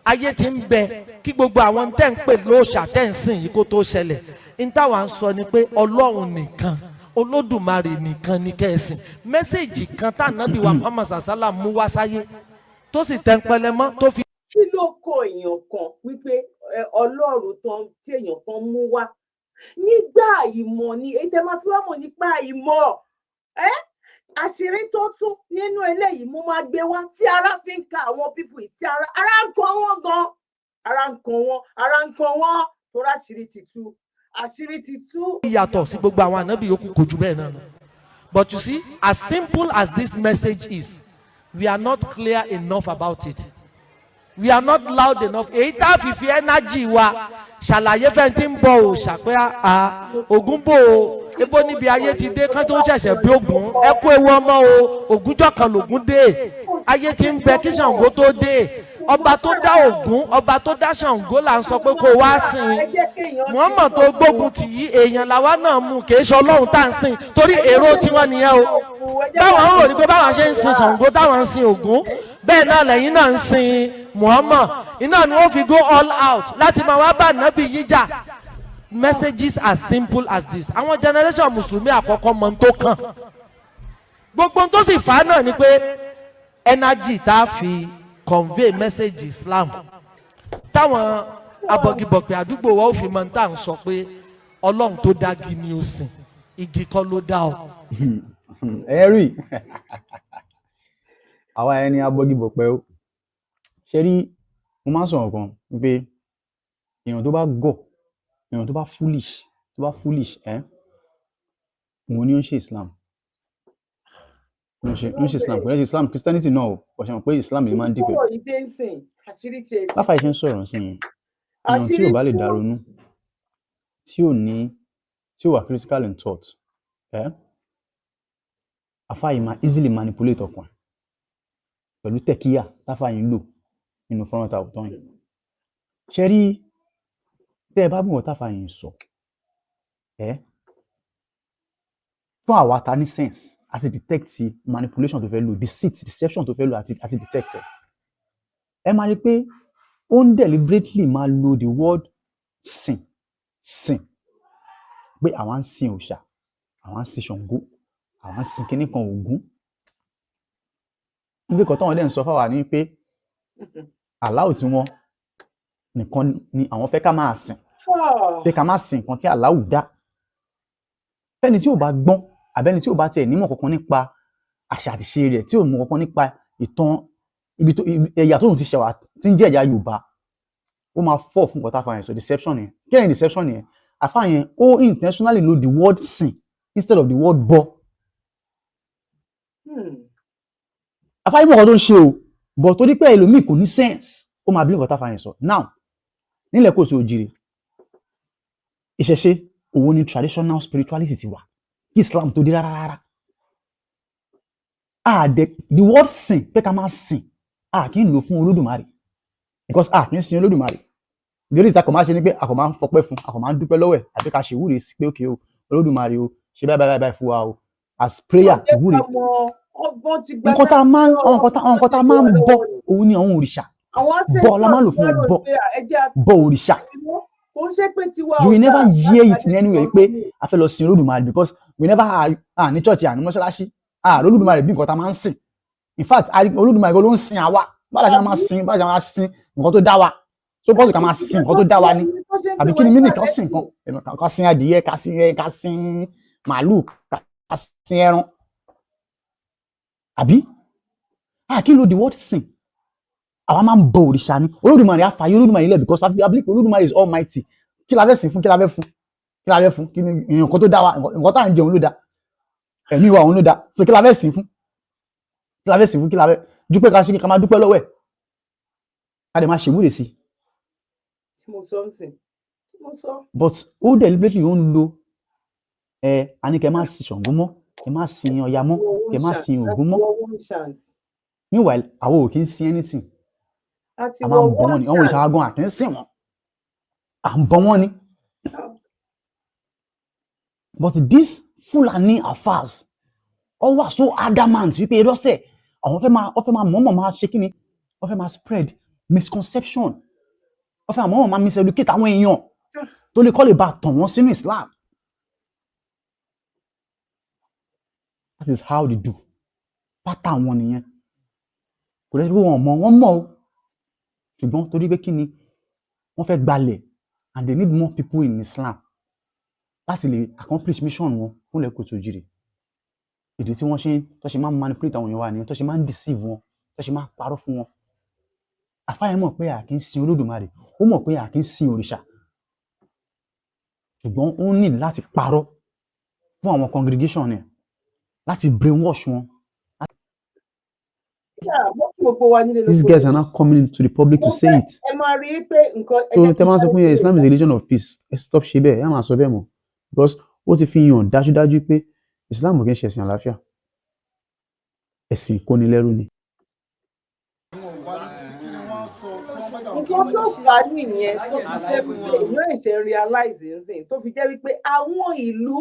Ayé ti ń bẹ kí gbogbo àwọn tẹ́ ń pè lóòṣà, tẹ́ ń sìn yìí, kó tó ṣẹlẹ̀. N táwa ń sọ ni pé Ọlọ́run nìkan, Olódùmarè nìkan ní kẹ́sìn. Message kan tá Ànábì wa Muhammad sàsálà mú wá sáyé, tó sì tẹ́ńpẹ́lẹ́ mọ́, tó fi. Kí ló kọ èèyàn kan wípé Ọlọ́run tán tí èèyàn kan mú wá nígbà ìmọ̀ ni èyí tẹ́ máa fi wá mọ̀ nípa ìmọ̀ ẹ́? Àṣírí tó tú nínú eléyìí, mo máa gbé wá, tí ara fi ń ka àwọn people, tí ara ń kan wọ́n gan, ara ń kan wọ́n, ara ń kan wọ́n, torí àṣírí ti tú, àṣírí ti tú. Yàtọ̀ sí gbogbo àwọn ànábì yòókù, kò jù bẹ́ẹ̀ náà lọ. But you see, as simple as this message is, we are not clear enough about it, we are not loud enough. Èyí tá a fi energy wa ṣàlàyé fẹ́ tí ń bọ òòṣà pé a Ògún bò ó, ebo níbi ayé ti dé kán tó ṣẹ̀ṣẹ̀ bí Ògún, ẹ kó ewu ọmọ o. Ògúnjọ́ kan lògún dé. Ayé ti ń bẹ kí Ṣàngó tó dé. Ọba tó dá Ògún, ọba tó dá Ṣàngó là ń sọ pé kó wá sìn. Muhammad tó gbógun tì yí, èèyàn làwa náà mú, kì í ṣe Ọlọ́run tá à ń sìn. Torí èrò tiwọn nìyẹn o. Báwọn ń rò ní pé báwọn ṣe ń sin Ṣàngó, táwọn ń sin Ògún, bẹ́ẹ̀ náà lẹ́yìn náà ń sin Muhammad. Iná ni wọ́n fi go all out láti máa wá bá nàbí yí jà. Messages as simple as this, àwọn generation mùsùlùmí àkọ́kọ́ mọ tó kàn. Gbogbo tó sì fà á náà ni pé energy tá a fi convey message Islam, táwọn abọ̀gibọ̀pẹ̀ àdúgbò wa ó fi mọ tá à ń sọ pé Ọlọ́run tó dági ni ó sìn, igi kọ́ ló dá ọ. Ẹ rí àwa ẹni abọ́gibọ̀pẹ̀ o. Ṣe rí, mo máa ń sọ̀rọ̀ kan wípé èèyàn tó bá gọ̀, èèyàn tó bá foolish, tó bá foolish ẹ́, òun ni ó ń ṣe Islam, ó ń ṣe Islam, kò ní ṣe Islam, Christianity náà o. Kò ṣe mọ̀ pé Islam lè máa ń dìpẹ̀ Sọ̀rọ̀ yìí dé ń sìn, àṣírí tiẹ̀ ti láfàá ṣe ń sọ̀rọ̀ sí i. Èèyàn tí Àṣírí ò bá lè tú. dá ronú, tí ò ní, tí ò wà critical in thought, ẹ́ àfáà yìí máa easily manipulate ọkàn ẹ̀ pẹ̀lú taqiyya táfàá yìí ń lò nínú fọ́nrán ta òótọ́ yìí. Ṣe rí, tẹ́ ẹ bá bùn wọ́n táfàá yìí ń sọ ẹ́ fún àwa ta ní sense àti detect manipulation tó fẹ́ lò, deceit, deception tó fẹ́ lò, àti detect ẹ̀, ẹ máa rí i pé ó ń deliberately máa lo the word sìn, sìn, pé àwa ń sin òòṣà, àwa ń sin Ṣàngó, àwa ń sin kinní kan Ògún. Níbi kan táwọn dẹ̀ ń sọ fáwa ní pé Allahu tí wọn nìkan ni àwọn fẹ́ ká máa sìn, pé ká má sìn nǹkan tí Allahu dá. Fẹ́ni tí ò bá gbọ́n, àbẹ́ni tí ò bá tiẹ̀ nímọ̀ kankan nípa àṣà àti ìṣe rẹ̀, tí ò mọ̀ kankan nípa ìtàn ibi tó ẹ̀yà tóun ti ṣẹ̀wá tí ń jẹ́ ẹ̀yà Yorùbá, ó máa fall fún nǹkan táfà yẹn sọ. Deception yẹn, kí ni deception yẹn? Àfà yẹn, ó intentionally lo the word sìn instead of the word bọ. Àfà yìí mọ̀ nǹkan tó ń ṣe o, but torí pé ẹlòmíì kò ní sense, ó máa bí nǹkan táfà yẹn sọ. Now, nílẹ̀ káàárọ̀ oòjíire, ìṣẹ̀ṣe òun ni traditional spirituality ti wà kí Islam tó dé rárá rárá. Àdẹ the word sìn, pé ká máa sìn, a kì í lò fún Olódùmarè because a kì í sin Olódùmarè. The only thing a kò máa ṣe ni pé a kò máa ń fọpẹ́ fún, a kò máa ń dúpẹ́ lọ́wọ́ ẹ̀, àbí ká ṣe ìwúre sí pé, okay o, Olódùmarè o, ṣe báyìí báyìí báyìí fún wa o, as prayer, ìwúre. Nǹkan tá a máa ń àwọn nǹkan tá a máa ń bọ òun ni àwọn òrìṣà. Bọ la máa ń lò fún bọ, bọ òrìṣà. You will never hear it in anywhere pé a fẹ́ lọ sin Olódùmarè because we never ah ní church, à ní mọ́ṣáláṣí, ah Olódùmarè bí nǹkan tá a máa ń sìn. In fact, Olódùmarè gan ló ń sin àwa. Báwo la ṣe máa sin? Báwo la ṣe máa sin nǹkan tó dá wa? So bọ́ọ̀sì ká máa sin nǹkan tó dá wa ni, àbí kí ni mí nìkan sìn nǹkan? Ká sin adìyẹ, ká sin màálù, ká sin ẹran, àbí? Ah, kí ló the word sìn? Àwa máa ń bọ òrìṣà ni. Olódùmarè, àfààyè Olódùmarè ilẹ̀ because I believe Olódùmarè is almighty. Kí la fẹ́ sìn fún? Kí la fẹ́ fún? Kí la fẹ́ fún? Kí ni nǹkan tó dá wa? Nǹkan tá à ń jẹun ló dá ẹ̀mí wa, òun ló dá. So kí la fẹ́ sìn fún? Kí la fẹ́ sìn fún? Kí la fẹ́ ju pé ká ṣe ká máa dúpẹ́ lọ́wọ́ ẹ̀? Ká dẹ̀ máa ṣèwúre sí. Tí mo sọ ń sìn, tí mo sọ. But ó deliberately, ó ń lo ẹ a ní kẹ́ má sin Ṣàngó mọ́, kẹ́ má sin Ọya mọ́, kẹ́ má sin Ògún mọ́. One chance. Meanwhile, àwọn ò kí ń sin anything. Àti A máa ń wọ bọ wọ́n one ni. Àwọn òrìṣà chance. wa gan, à kì í sìn wọ́n, à ń bọ wọ́n ni. But this Fulani affairs, ó wà so adamant wípé lọ́sẹ̀ àwọn fẹ́ máa, wọ́n fẹ́ máa mọ̀ọ́mọ̀ máa ṣe kíni, wọ́n fẹ́ máa spread misconception, wọ́n fẹ́ máa mọ̀ọ́mọ̀ máa miseducate àwọn èèyàn tó lè kọ́ lè bá tàn wọ́n sínú Islam. That is how they do pátá wọn nìyẹn. Kò lẹ́sí pé wọ́n mọ̀, wọ́n mọ̀ o, ṣùgbọ́n torí pé kíni, wọ́n fẹ́ gbalẹ̀ and they need more people in Islam láti lè accomplish mission wọn fún ilẹ̀ kòtò òjìrì. Ìdí tí wọ́n ṣe tó ṣe máa ń manipulate àwọn èèyàn wa nìyẹn, tó ṣe máa ń deceive wọn, tó ṣe máa ń parọ́ fún wọn. Àfáà mọ̀ pé a kì í sin Olódùmarè, ó mọ̀ pé a kì í sin òrìṣà, ṣùgbọ́n ó ní láti parọ́ fún àwọn congregation ẹ̀ láti brainwash wọn. Mo kí gbogbo wa nílé These lóko. guys are now coming into the public to Mo say fẹ́ it. Ẹ máa rí i pé nǹkan ẹ So jẹ́ kí tẹ n máa sọ sáré fún yẹn, Islam is a religion of peace, ẹ stop ṣe bẹ́ẹ̀, ẹ má sọ bẹ́ẹ̀ mọ́, because ó ti fi hàn dájúdájú pé Islam kì í ṣe ẹ̀sìn àlàáfíà, ẹ̀sìn ìkónilẹ́rú ni. Nǹkan tó fà á nìyẹn tó fi jẹ́ wípé èèyàn ẹ̀ṣẹ̀ realize nsìn, tó fi jẹ́ wípé àwọn ìlú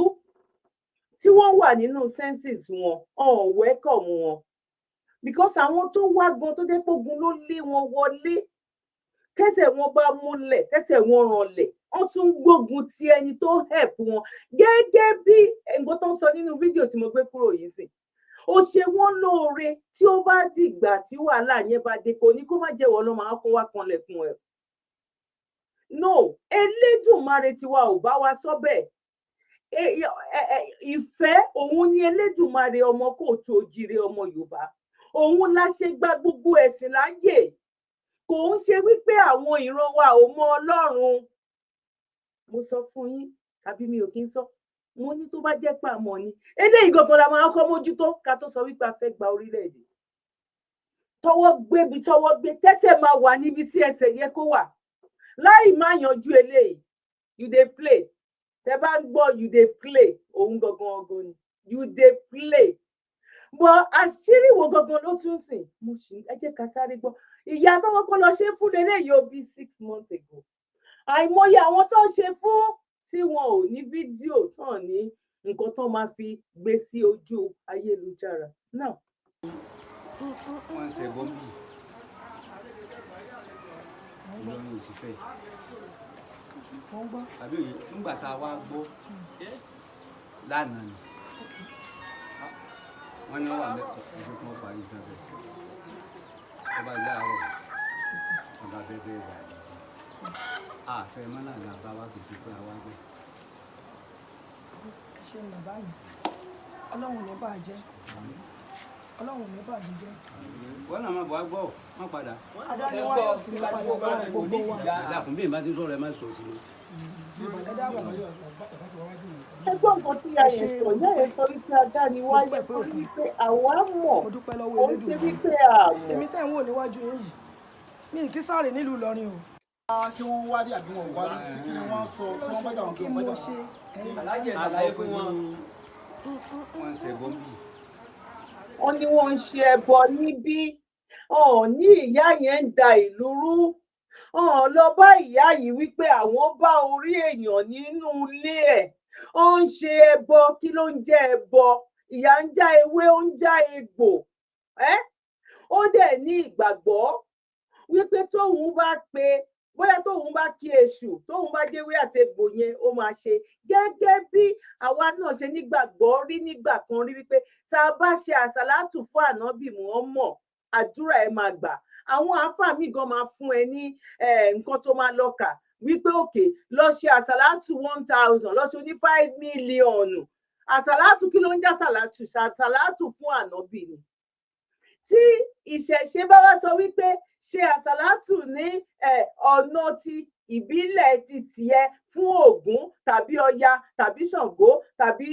tí wọ́n wà nínú census wọn ò welcome wọn, because àwọn tó wá gan, tó jẹ́ pé ogun ló lé wọn wọlé, tẹ́sẹ̀ wọn bá múlẹ̀, tẹ́sẹ̀ wọn ranlẹ̀, wọ́n tún gbógun ti ẹni tó help wọn, gẹ́gẹ́ bí nǹkan tó ń sọ nínú fídíò tí mo gbé kúrò yìí sìn. Ó ṣe wọ́n lóore, tí ó bá dìgbà tí wàhálà yẹn bá dé, kò ní kó má jẹ́wọ́ ló máa kó wá kanlẹ̀kùn ẹ̀. No, Elédùmarè tiwa ò bá wa sọ bẹ́ẹ̀. Ìfẹ́ òun ni Elédùmarè ọmọ kóòtù òjìrè ọmọ Yorùbá, òun la ṣe gba gbogbo ẹ̀sìn láàyè. Kò ń ṣe wípé àwọn ìran wa ò mọ Ọlọ́run. Mo sọ fún yín, àbí mi ò kí ń sọ? Mo ní tó bá jẹ́ pé àmọ́ ni eléyìí gangan la máa kọ́ mójútó ká tó sọ wípé a fẹ́ gba orílẹ̀-èdè. Tọwọ́ gbébi tọwọ́ gbé, tẹ́sẹ̀ máa wà níbi tí ẹsẹ̀ yẹ kó wà. Láì má yanjú eléyìí, you dey play. Tẹ bá ń gbọ́ "you dey play", òun gangan gangan ni you dey play. Bọ àṣírí wo gangan ló tún sìn? Mo sì ẹ jẹ́ ká sáré gbọ́ ìyá tó kọ́kọ́ lọ ṣe fún leléyìí ó bí 6 months ago. Àìmọye àwọn tó ń ṣe fún tí wọn ò ní fídíò tán ní nǹkan tó máa fi gbé sí ojú ayélujára náà. Wọ́n ń ṣe bọ́m̀bì, Ìlọrin ò sì fẹ́ àbí òye. Nígbà tá a wá gbọ́ lánàá ni wọ́n ní wọ́n wà mẹ́kọ̀ọ́ ẹgbẹ́ tí wọ́n parí ìjọba bẹ̀rẹ̀ sí ọba láàárọ̀ ọba bẹ́ẹ̀ bẹ́ẹ̀ wà àfẹ́ mọ́nà là bá wa kò sí pé àwa gbé. Ẹ ṣeun bàbá mi, Ọlọ́run ní bàjẹ́, Ọlọ́run ní bàjẹ́ jẹ́. Wọ́n náà máa bọ̀ wá gbọ́, má padà. Adániwá yóò sì ní padà bá gbogbo wa. Dákun, bí ìbá ti sọ̀rọ̀, ẹ má sọ sí i. Ẹ dákun. Ṣé gbọ́ nǹkan tí ìyá yẹn sọ? Ìyá yẹn sọ wípé adániwáyé tó wípé àwa mọ̀, Mo dúpẹ́ lọ́wọ́ ó ń ṣe Elédùmarè. wípé àmọ̀. Èmi tẹ́ ń wò níwájú yín yìí, mi kì í sáré nílùú Ìlọrin o. Ṣé wọ́n wá rí àbí wọn ò wá rí sí? Kí ni wọ́n sọ? Tí wọ́n bá jà wọn, kí Kí wọ́n mo bá jà ṣe wọn. Alájẹ ṣàlàyé fún wọn. Wọ́n ń ṣe bọ́m̀bì. Wọ́n ní wọ́n ń ṣe ẹbọ níbí, ọ̀n ní ìyá yẹn ń da ìlú rú. Ọ̀n lọ bá ìyá yìí wípé àwọn bá orí èèyàn nínú ilé ẹ̀, ó ń ṣe ẹbọ. Kí ló ń jẹ́ ẹbọ? Ìyá ń já ewé, ó ń já egbò ẹ́. Ó dẹ̀ ní ìgbàgbọ́ wípé tóun bá pe, bóyá tóun bá kí èṣù, tóun bá déwé àtegbò yẹn, ó máa ṣe. Gẹ́gẹ́ bí àwa náà ṣe nígbàgbọ́ rí nígbà kan rí wípé tá a bá ṣe àsàlátù fún ànábì Muhammad, àdúrà ẹ máa gbà. Àwọn àáfàá mi gan máa fún ẹ ní nǹkan tó máa lọ kà wípé òkè lọ ṣe àsàlátù 1,000, lọ ṣe ní 5 million àsàlátù. Kí ló ń jẹ́ àsàlátù? Àsàlátù fún ànábì ni. Tí ìṣẹ̀ṣe bá wá sọ wípé ṣe àsàlátù ní ọ̀nà ti ìbílẹ̀ ti tiẹ̀ fún Ògún tàbí Ọya tàbí Ṣàngó tàbí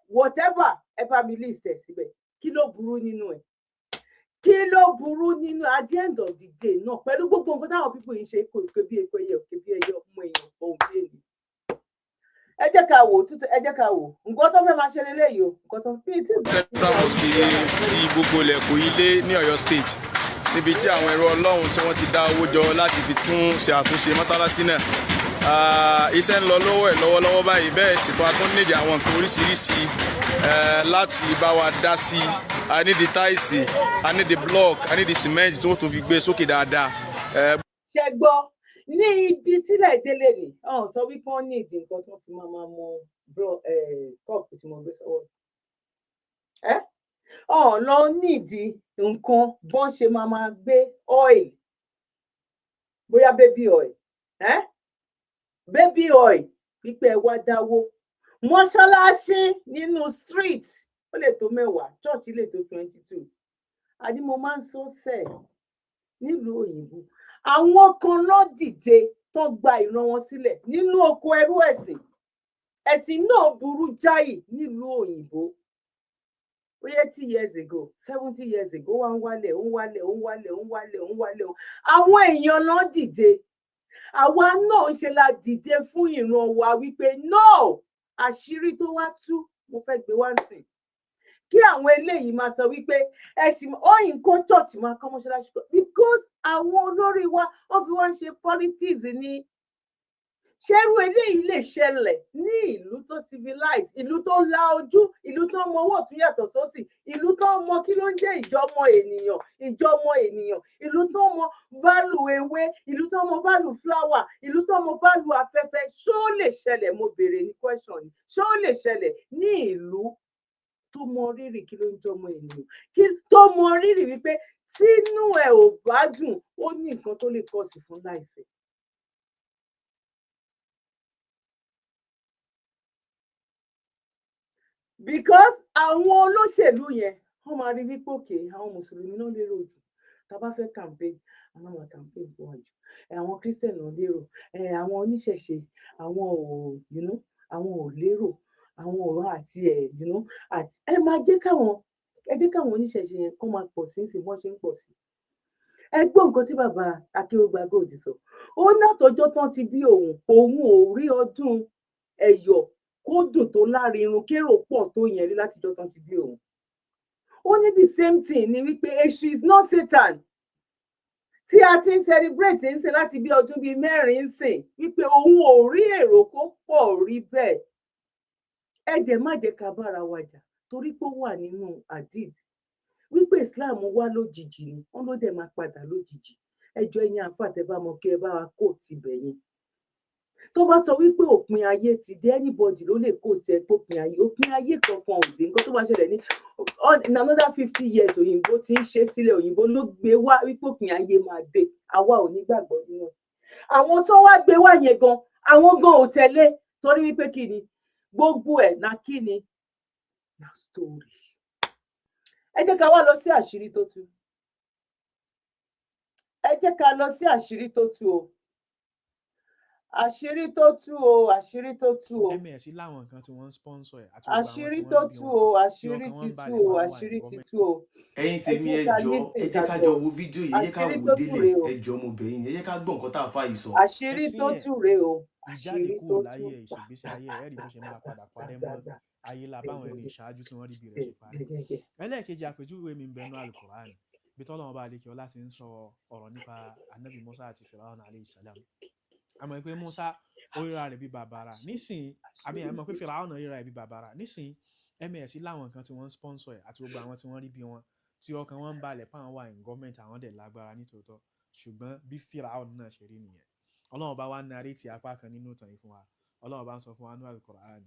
whatever, ẹ bá mi list ẹ̀ síbẹ̀, kí ló burú nínú ẹ̀? Kí ló burú nínú, at the end of the day náà, pẹ̀lú gbogbo nǹkan táwọn people yìí ń ṣe, kò ké bí epo ẹyẹ, òkè bí ẹyẹ, ọmọ èèyàn òun bí ènìyàn. Ẹ jẹ́ ká wò tútù, ẹ jẹ́ ká wò nǹkan tó fẹ́ máa ṣe leléyìí o, nǹkan tó bí tí. Central Mosque ti gbogbo ilẹ̀kùn ilé ní Ọ̀yọ́ State, níbi tí àwọn ẹrú Ọlọ́run tí wọ́n ti dá owó jọ láti fi tún ṣe àtúnṣe mọ́sálásí náà. Iṣẹ́ ń lọ lọ́wọ́ ẹ̀ lọ́wọ́lọ́wọ́ báyìí. Bẹ́ẹ̀ sì tó a tún nídìí àwọn nǹkan oríṣiríṣi láti bá wa dá sí. A nídìí tiles, a nídìí block, a nídìí cement tí wọ́n tún fi gbé sókè dáadáa. Ṣe gbọ́, ní ibi tílẹ̀ délé ni ọ̀hún sọ wípé wọ́n ní ìdí nǹkan tó fi máa mọ kọ́ọ̀pù tí mo gbé sọ́wọ́ ẹ́. Ọ̀hún lọ nídìí nǹkan bọ́n ṣe máa gbé oil, bóyá baby oil, ẹ́ baby oil, wípé ẹ wá dáwó mọ́ṣáláṣí nínú street, ó lè tó 10, church lè tó 22. Àdí mo máa ń sọ sẹ́ẹ̀, nílùú òyìnbó, àwọn kan ló dìde tó gba ìran wọn sílẹ̀ nínú oko ẹrú ẹ̀sìn. Ẹ̀sìn náà burú jáì nílùú òyìnbó. Bóyá 80 years ago, 70 years ago, wá ń wálẹ̀, ó ń wálẹ̀, ó ń wálẹ̀, ó ń wálẹ̀, ó ń wálẹ̀. Àwọn èèyàn ló dìde. Àwa náà ń ṣe la dìde fún ìran wa wípé no. Àṣírí tó wá tú, mo fẹ́ gbé wá sìn kí àwọn eléyìí máa sọ wípé ẹ̀sìn oyin kó church máa kọ́ mọ́ṣáláṣí kọ́, because àwọn olórí wa, wọ́n fi wá ń ṣe politics ní. Ṣerú eléyìí lè ṣẹlẹ̀ ní ìlú tó civilize, ìlú tó la ojú, ìlú tó mọ owó ọ̀tún yàtọ̀ sósì, ìlú tó mọ kí ló ń jẹ́ ìjọmọ ènìyàn, ìjọmọ ènìyàn, ìlú tó mọ value ewé, ìlú tó mọ value flower, ìlú tó mọ value afẹ́fẹ́? Ṣó lè ṣẹlẹ̀? Mo béèrè ní question ni, ṣó lè ṣẹlẹ̀ ní ìlú tó mọ rírì kí ló ń jọmọ ènìyàn, kí tó mọ rírì wípé tínú ẹ ò bá dùn, ó ní nǹkan tó lè kọ̀ sí fún láìpẹ́? Because àwọn olóṣèlú yẹn, wọ́n máa rí wípé òkè àwọn mùsùlùmí náà lérò jù, tá a bá fẹ́ campaign, àwọn máa campaign fún wa jù. Àwọn Christian náà lérò, àwọn oníṣẹ̀ṣe, àwọn ò àwọn ò lérò, àwọn ọ̀rọ̀ àti ẹ̀ àti ẹ máa jẹ́ káwọn, ẹ jẹ́ káwọn oníṣẹ̀ṣe yẹn kó máa pọ̀ sí sí bọ́n ṣe ń pọ̀ sí. Ẹ gbọ́ nǹkan tí bàbá Akéwògbà Gold sọ. Ó ní àtọjọ́ tán ti bí òun, òun ò rí ọdún Ẹ̀yọ̀ kó dùn tó lárinrun, kérò pọ̀ tó yẹn rí látijọ́ tán ti bí òun. Ó ní the same thing ni wípé èṣù is not Satan tí a ti ń celebrate ń sìn láti bí ọdún bíi 4 ń sìn, wípé òun ò rí èrò kó pọ̀ rí bẹ́ẹ̀. Ẹ dẹ̀ má jẹ́ ká bára wa jà, torí pé ó wà nínú hadith wípé Islam wá lójijì ni, wọ́n ló dẹ̀ máa padà lójijì. Ẹ jọ̀ọ́, ẹ̀yin àáfàá tẹ́ bá mọ̀, kí ẹ bá wa kó tibẹ̀ yẹn. Tó bá sọ wípé òpin ayé ti dé, anybody ló lè kó tiẹ̀ pópin ayé. Òpin ayé kankan ò dé. Nǹkan tó bá ṣẹlẹ̀ ní in another 50 years, òyìnbó ti ń ṣe sílẹ̀, òyìnbó ló gbé wá wípé òpin ayé máa dé. Àwa ò ní gbàgbọ́ nínú ẹ̀. Àwọn tó wá gbé wá yẹn gan, àwọn gan ò tẹ̀lé, torí wípé kí ni gbogbo ẹ̀ na, kí ni na story. Ẹ jẹ́ ká wá lọ sí àṣírí tó tú. Ẹ jẹ́ ká lọ sí àṣírí tó tú o, àṣírí tó tú o, àṣírí tó tú o. Ms láwọn nǹkan tí wọ́n ń sponsor ẹ̀ àti gbogbo àwọn tí Àṣírí wọ́n tó ń bí tú wọn o, tí àṣírí ọkàn ti wọn tú balẹ̀ o, máa wà ní àṣírí ti gọ́ọ̀mẹ̀ntì. tú o. Ẹ̀yin Ẹ tèmi, jẹ́ ẹ ká jọ̀ọ́, listen, ẹ jẹ́ ká ká gbọ́. jọ wo fídíò yìí, ẹ jẹ́ ká Àṣírí wò tó tú délẹ̀. rèé o. Ẹ jọ̀ọ́, mo bẹ̀ yín, ẹ jẹ́ ká gbọ́ nǹkan tá a fà yìí sọ. Àṣírí Ẹ̀sìn tó ẹ̀ tú rèé o, ìjáde àṣírí kúrò tó tú. láyé ẹ̀, ìṣègbésí ayé ẹ̀, ẹ̀ rí bó ṣe máa padà parẹ́ mọ́ ayé la báwọn ẹni ìṣáájú tí wọ́n rí bí rẹ̀ ṣe parẹ́. Ẹlẹ́ẹ̀kejì, àpèjúwe mi ń bẹnu Alukoran bí tọ́lọ́run bá àlekè ọlá ti ń sọ ọ̀rọ̀ nípa Anabi Musa àti Firaun alayhi salam. Àmọ́ pé Musa ó ríra rẹ̀ bí bàbàrà nísìnyí, àbí ẹ mọ̀ pé Firaun ríra rẹ̀ bí bàbàrà nísìnyí. Ms láwọn nǹkan tí wọ́n ń sponsor ẹ̀ àti gbogbo àwọn tí wọ́n rí bí wọn tí ọkàn wọn ń balẹ̀ páwọn wà in government, àwọn dẹ̀ lágbára nítòótọ́, ṣùgbọ́n bí Firaun náà ṣe rí nìyẹn. Ọlọ́run bá wá narrate apá kan nínú ìtàn yìí fún wa. Ọlọ́run bá ń sọ fún wa ní Al-Qur'an,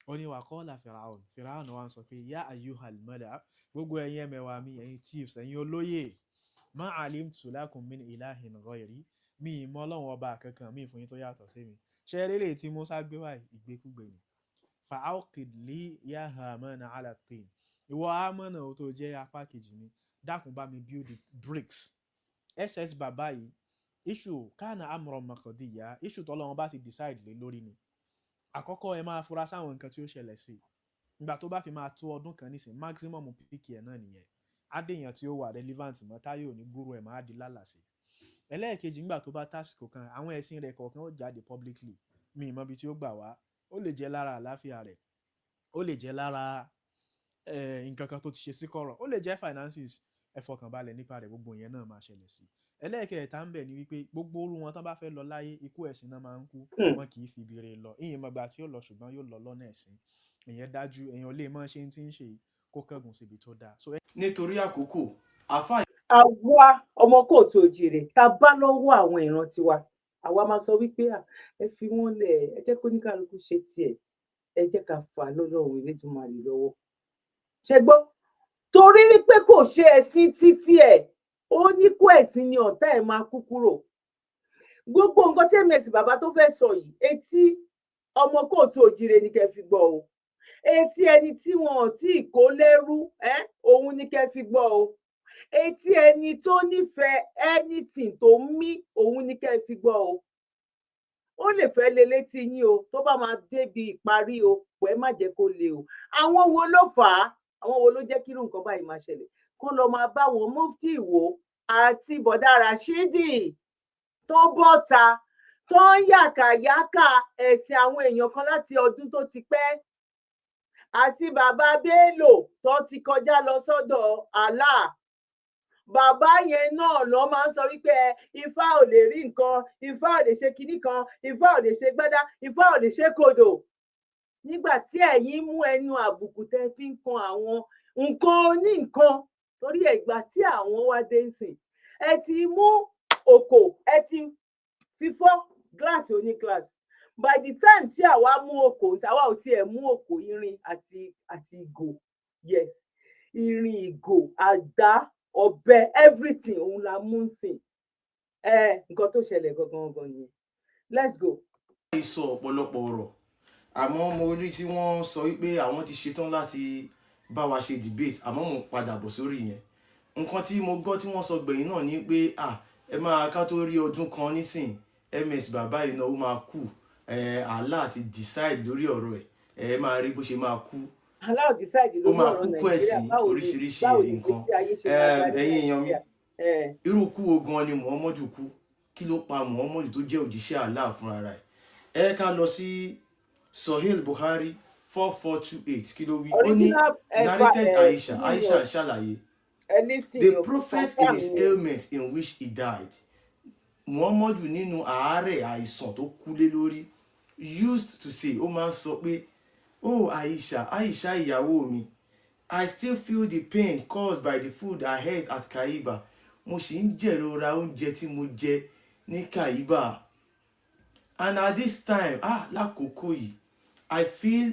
ó ní waqala Firaun, Firaun wa ń sọ pé ya ayyuhal mala, gbogbo ẹ̀yin ẹmẹ̀wà mi, ẹ̀yin chiefs, ẹ̀yin olóyè, ma alimtu lakum min ilahin ghayri, mi ì mọ Ọlọ́run ọba kankan mi fún yín tó yàtọ̀ sí mi. Ṣé eré tí Musa gbé wá yìí, ìgbékúgbé ni. Fa awqid li ya Hamana ala tin, ìwọ Hamana o tó jẹ́ apá kejì mi, dákun bá mi build the bricks. Ss bàbá yìí, issue kana amran maqdiya, issue tọ́lọ́run bá ti decide lé lórí ni. Àkọ́kọ́, ẹ máa fura sáwọn nǹkan tí ó ṣẹlẹ̀ sí i ìgbà tó bá fi máa tó ọdún kan nísìn, maximum peak ẹ̀ náà nìyẹn. Á dèèyàn tí ó wà relevant mọ́, táyé ò ní gúrò ẹ̀ máa di lálàsì. Ẹlẹ́ẹ̀kejì, nígbà tó bá tásìkò kan, àwọn ẹ̀sìn rẹ̀ kọ̀ọ̀kan ó jáde publicly. Mi ì mọ ibi tí ó gbà wá. Ó lè jẹ́ lára àlàáfíà rẹ̀, ó lè jẹ́ lára nǹkan kan tó ti ṣe sí kọ̀rọ̀, ó lè jẹ́ finances. Ẹ fọkànbalẹ̀ nípa rẹ̀, gbogbo yẹn náà máa ṣẹlẹ̀ sí. Ẹlẹ́ẹ̀kẹta ń bẹ̀ ni wípé gbogbo orú wọn tán bá fẹ́ lọ láyé, ikú ẹ̀sìn náà máa ń kú. Wọn kì í fi ibi rẹ̀ lọ. Ìyẹn mọ̀gbà tí ó lọ, ṣùgbọ́n yóò lọ lọ́nà ẹ̀sìn. Ìyẹn dájú. Èèyàn lè mọ̀ ṣe tí ń ṣe kó kángun síbi tó dáa. So Nítorí àkókò, àáfàá Àwa ọmọ káàárọ̀ oòjíire, tá a bá lọ́wọ́ àwọn ìran tiwa, àwa máa sọ wípé, "À, ẹ fi wọ́n lẹ̀, ẹ jẹ́ kó ní kálukú ṣe tiẹ̀, ẹ jẹ́ ká fà á lọ́lọ́run Elédùmarè lọ́wọ́." Ṣe gbọ́? Torí wípé kò ṣe ẹ̀sìn títí ẹ̀, ó ní kó ẹ̀sìn ni ọ̀tá ẹ̀ máa kú kúrò. Gbogbo nǹkan tí ms bàbá tó fẹ́ sọ yìí, etí ọmọ káàárọ̀ oòjíire ni kẹ́ fi gbọ́ o. Etí ẹni tí wọn ò tí ì kó lẹ́rú ẹ́, òun ni kẹ́ fi gbọ́ o. Etí ẹni tó nífẹ̀ẹ́ anything tó ń mí, òun ni kẹ́ fi gbọ́ o. Ó lè fẹ́ lé létí yín o, tó bá máa débi ìparí o, kò ẹ má jẹ́ kó le o. Àwọn wo ló fà á? Àwọn wo ló jẹ́ kí irú nǹkan báyìí máa ṣẹlẹ̀? Kó lọ máa bá wọn mufti Ìwó àti bọ̀dá Rashidi tó bọ́ta, tó ń yàkàyàkà ẹ̀sìn àwọn èèyàn kan láti ọdún tó ti pẹ́, àti bàbá Bello tó ti kọjá lọ sọ́dọ̀ Allah. Bàbá yẹn náà lọ máa ń sọ wípé ẹ Ifá ò lè rí nǹkan, Ifá ò lè ṣe kinní kan, Ifá ò lè ṣe gbádá, Ifá ò lè ṣe kodò. Nígbà tí ẹ̀yin mú ẹnu àbùkù tẹ́ fi ń kan àwọn nǹkan oní nǹkan, torí ẹ̀gbà tí àwọn wá dé sìn, ẹ ti mú òkò, ẹ ti fífọ́ gíláàsì oní gíláàsì. By the time tí àwa mú òkò, àwa ò tiẹ̀ mú òkò, irin àti ìgò, yes, irin, ìgò, àdá, ọ̀bẹ, everything, òun la mú ń sìn. Ẹ nǹkan tó ṣẹlẹ̀ gangan gangan nìyẹn. Let's go. Sọ ọ̀pọ̀lọpọ̀ ọ̀rọ̀, àmọ́ mo rí tí wọ́n sọ wípé àwọn ti ṣetán láti bá wa ṣe debate, àmọ́ mo padà bọ̀ sórí yẹn. Nǹkan tí mo gbọ́ tí wọ́n sọ gbẹ̀yìn náà ni pé, à ẹ máa ká tó rí ọdún kan nísìn, ms bàbá yìí náà ó máa kú. Ẹ Allah ti decide lórí ọ̀rọ̀ ẹ̀, ẹ máa rí bó ṣe máa kú. Allah decide Ó lórí máa ọ̀rọ̀ kú kú Nàìjíríà? Ẹ̀sìn Báwo ni oríṣiríṣi báwo ni nǹkan. ìgbésí ayé ṣe máa dá ní Ẹ̀yin èèyàn mi, Nàìjíríà? Irú kú wo gan ni Muhammadu kú? Kí ló pa Muhammadu tó jẹ́ òjíṣẹ́ Allah fúnra rẹ̀? Ẹ ká lọ sí Sahih Bukhari 4428. Kí ló wí? Ó ní Original ẹ narrated ẹ Aisha. kí ni Aisha o ṣàlàyé ẹ lifting the o prophet in confirm his ni o. ailment in which he died, Muhammadu nínú àárẹ̀ àìsàn tó kú lé lórí, used to say, ó máa ń sọ pé, "Oh Aisha, Aisha ìyàwó mi, I still feel the pain caused by the food I ate at Khaibar. Mo sì ń jẹ̀rora oúnjẹ tí mo jẹ ní Khaibar. And at this time," ah, lákòókò yìí, "I feel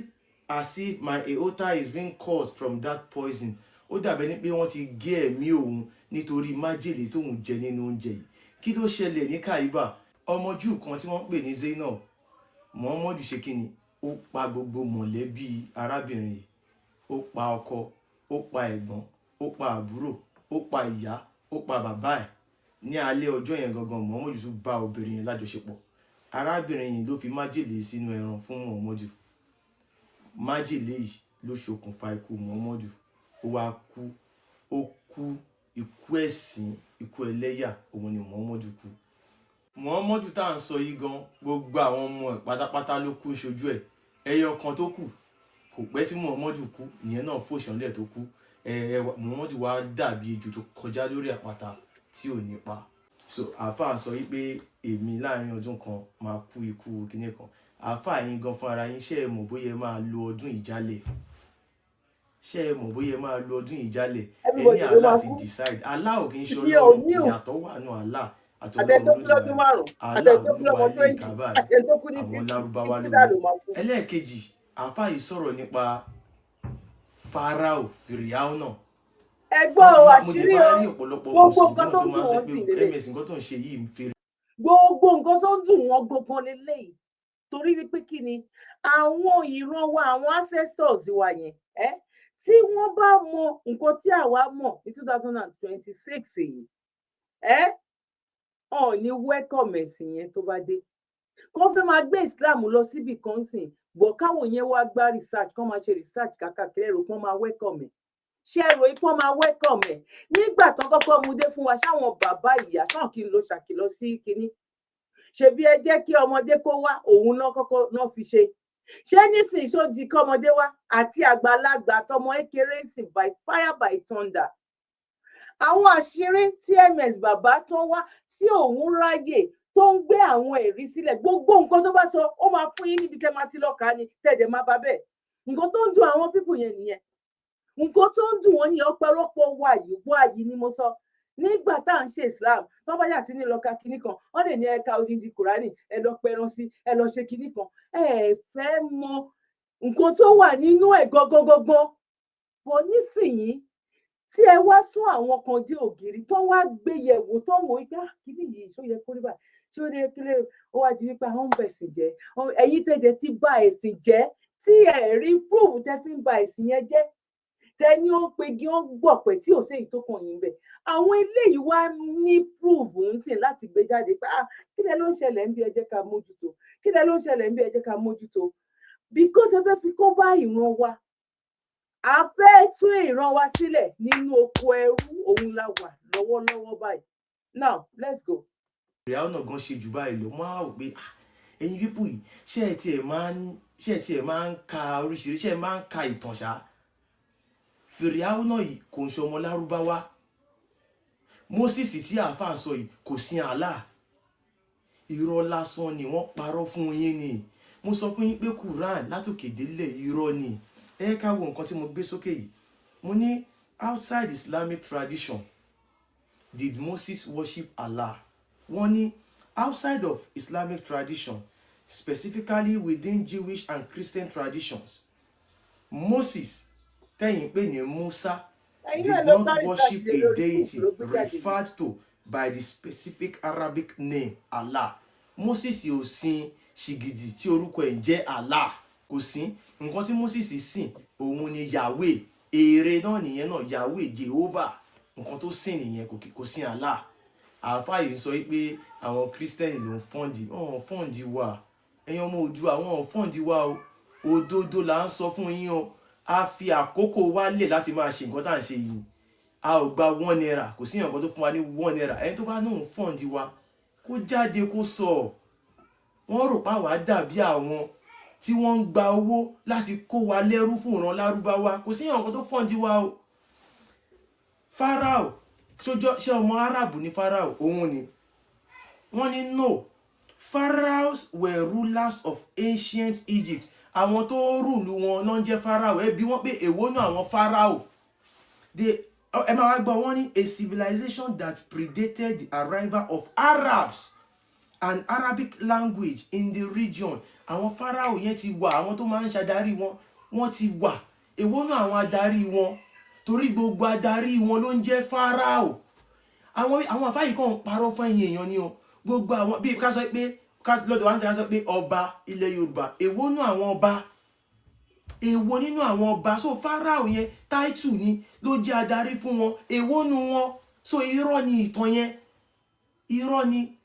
as if my aorta is being cut from that poison." Ó dàbẹ̀ ní pé wọ́n ti gé ẹ̀mí òun nítorí májèlé tóun jẹ nínú oúnjẹ yìí. Kí ló ṣẹlẹ̀ ní Khaibar? Ọmọ Júù kan tí wọ́n ń pè ní Zainab, Muhammadu ṣe kí ni? Ó pa gbogbo mọ̀lẹ́bí arábìnrin yìí. Ó pa ọkọ, ó pa ẹ̀gbọ́n, ó pa àbúrò, ó pa ìyá, ó pa bàbá ẹ̀. Ní alẹ́ ọjọ́ yẹn gangan, Muhammadu tún bá obìnrin yẹn lájọṣepọ̀. Arábìnrin yìí ló fi májèlé sínú ẹran fún Muhammadu. Májèlé yìí ló ṣokùnfà ikú Muhammadu. Ó wá kú, ó kú ikú ẹ̀sín, ikú ẹlẹ́yà, òun ni Muhammadu kú. Muhammadu tá à ń sọ yìí gan, gbogbo àwọn ọmọ ẹ̀ pátápátá ló kú ṣojú ẹ̀. Ẹyọ kan tó kù, kò pẹ́ tí Muhammadu kú, ìyẹn náà fòṣànlẹ̀ tó kú. Ẹ ẹ, Muhammadu wá dàbí ejò tó kọjá lórí àpáta tí ò ní pa. So àáfàá sọ wípé èmi láàrin ọdún kan máa kú ikú kinní kan. Àáfàá yín gan fún ara yín, ṣé ẹ mọ̀ bóyá ẹ máa lo ọdún ìjálẹ̀? Ṣé ẹ mọ̀ bóyá ẹ máa lo ọdún ìjálẹ̀? Ẹ ní Everybody ló Allah máa ti kú. decide. Allah ò kì í ṣe Mi ò Ọlọ́run. ní o. Ìyàtọ̀ wà nù Allah Àtẹni àtọlọ́run tó kú lọ́dún Olódùmarè. 5, Allah àtẹni tó kú olúwa lọ́mọ ilé 20, ìkàbà ni àtẹni tó kú ní àwọn 50, Lárúbáwá ikú ló dà ní. ló máa kú. Ẹlẹ́ẹ̀kejì, àáfàá yìí sọ̀rọ̀ nípa Farao, Fìrìhàúnà. Ẹ gbọ́ Wọ́n ti o, máa mo dẹ̀ àṣírí máa o. rí ọ̀pọ̀lọpọ̀ Gbogbo mùsùlùmí nǹkan náà tó tó ń máa dùn ń sọ wọ́n pé sì lélẹ̀. ms nǹkan tó ń ṣe yìí ń fi Gbogbo nǹkan tó ń dùn wọ́n gangan leléyìí, torí wípé kí ni àwọn ìran wa, àwọn ancestors wa yẹn, ẹ tí wọ́n bá mọ nǹkan tí àwa mọ̀ ní 2026 yìí, ẹ ọ̀ ní welcome ẹ̀sìn yẹn tó bá dé. Kó fẹ́ máa gbé Islam lọ síbì kan sìn gbọ̀, káwọn yẹn wá gbá research, kán máa ṣe research kákàkiri, ẹ̀rọ kan máa welcome ẹ̀. Ṣé ẹ rò ipò máa welcome ẹ̀ nígbà tán kọ́kọ́ mú dé fún wa? Ṣáwọn bàbá ìyá ṣáà kí n lo ṣàkìlọ sí kinní? Ṣebí ẹ jẹ́ kí ọmọdé kó wá, òun náà kọ́kọ́ náà fi ṣe. Ṣé nísìnyí ṣó di kọ́mọdé wá àti àgbàlagbà àtọmọ ékeré sìn by fire by thunder? Àwọn àṣírí tí ms bàbá tó wá tí òun ráyè tó ń gbé àwọn ẹ̀rí sílẹ̀, gbogbo nǹkan tó bá sọ, ó máa fún yín níbi tẹ́ máa ti lọ́ka ni tẹ̀dẹ̀ máa bá bẹ́ẹ̀. Nǹkan tó ń dùn àwọn people yẹn nìyẹn, nǹkan tó ń dùn wọ́n ní ọ̀pọ̀lọpọ̀ wà yìí wà yìí ni mo sọ nígbà tá à ń ṣe Islam. Tó bá yà sí ní lọ́ka kinní kan, wọ́n lè ní ẹ̀ka odindi Kùránì, ẹ lọ pẹran sí, ẹ lọ ṣe kinní kan. Ẹ fẹ́ mọ nǹkan tó wà nínú ẹ̀ gangan gangan bọ̀. Nísìnyí tí ẹ wá sún àwọn kan dé ògiri, tó wá gbé yẹ̀wò, tó ń wò ó gbá kíní yìí, ṣó yẹ kó rí báyìí, ṣó yẹ kí lè ó wá di wípé àwọn ń ba ẹ̀sìn jẹ́. Ẹ̀yin tẹ̀jẹ̀ ti ba ẹ̀sìn jẹ́, tí ẹ̀ rí proof tẹ́ fi ń ba ẹ̀sìn yẹn jẹ́, tẹ ní ó ń pegi, ó ń gbọ̀pẹ̀ tí ò séyìí tó kàn yín bẹ̀. Àwọn eléyìí wá ní proof ń sìn láti gbé jáde pé, ah, kí lẹ ló ń ṣẹlẹ̀ ń bí? Ẹ jẹ́ ká mójútó. Kí lẹ ló ń ṣẹlẹ̀ ń bí? Ẹ jẹ́ ká mójútó, because ẹ fẹ́ fi kó bá ìran wa. A fẹ́ tún ìran wa sílẹ̀ nínú oko ẹrú, òun la wà lọ́wọ́lọ́wọ́ báyìí. Now let's go. Ìyàwó náà gan ṣe jù báyìí lọ. Máa wò pé, ah, ẹ̀yin people yìí, ṣé ẹ tiẹ̀ máa ń ka oríṣiríṣi, ṣé ẹ máa ń ka ìtàn ṣá? Fìrìhàwù náà yìí kò ń ṣe ọmọ Lárúbáwá. Moses tí àáfàá ń sọ yìí kò sin Allah. Irọ́ lásán ni wọ́n parọ́ fún yín ni. Mo sọ fún yín pé Quran látòkè délẹ̀ irọ́ ni. Ẹ ká wo nǹkan tí mo gbé sókè yìí. Mo ní, outside Islamic tradition, did Moses worship Allah? Wọ́n ní, outside of Islamic tradition, specifically within Jewish and Christian traditions, Moses tẹ́yìn pé ní Musa did not worship a deity referred to by the specific Arabic name Allah. Moses ò sin ṣìgìdì tí orúkọ ẹ̀ ń jẹ́ Allah, kò sí. Nǹkan tí Moses sìn òun ni Yahweh. Ère náà nìyẹn náà, Yahweh, Jehovah. Nǹkan tó sìn nìyẹn, kò sin Allah. Àáfàá yìí ń sọ pé àwọn Christian ló ń fund. Wọn fund wa. Ẹ̀yin ọmọ Oòduà, wọn fund wa o. Òdodo là ń sọ fún yín o. A fi àkókò wálẹ̀ láti máa ṣe nǹkan tá à ń ṣe yìí. A ò gba ₦1. Kò sí nǹkan tó fún wa ní ₦1. Ẹni tó bá náà fund wa, kó jáde kó sọ. Wọ́n rò pa wá dàbí àwọn tí wọ́n ń gba owó láti kó wa lẹ́rú fún ìran Lárúbáwá. Kò sí nǹkan tó fund wa o. Pharaoh sójọ́, ṣé ọmọ Arab ní Pharaoh òun ni? Wọ́n ní no, pharaohs were rulers of ancient Egypt. Àwọn tó rule wọn ló ń jẹ́ Pharaoh. Ẹ bí wọ́n pé èwo náà àwọn Pharaoh they? Ẹ máa wá gbọ́. Wọ́n ní a civilization that predated the arrival of Arabs and Arabic language in the region. Àwọn Pharaoh yẹn ti wà, àwọn tó máa ń ṣàdarí wọn, wọ́n ti wà. Èwo náà àwọn adarí wọn? Torí gbogbo adarí wọn ló ń jẹ́ Pharaoh. Àwọn àfáà yìí kàn ń parọ́ fún ẹ̀yin èèyàn ni o. Gbogbo àwọn bíi ká sọ pé ká lọ́dọ̀ wá ń sọ, ká sọ pé ọba ilẹ̀ Yorùbá, èwo náà àwọn ọba? Èwo nínú àwọn ọba? So Pharaoh yẹn, title ni, ló jẹ́ adarí fún wọn. Èwo nu wọn? So irọ́ ni ìtàn yẹn, irọ́ ni.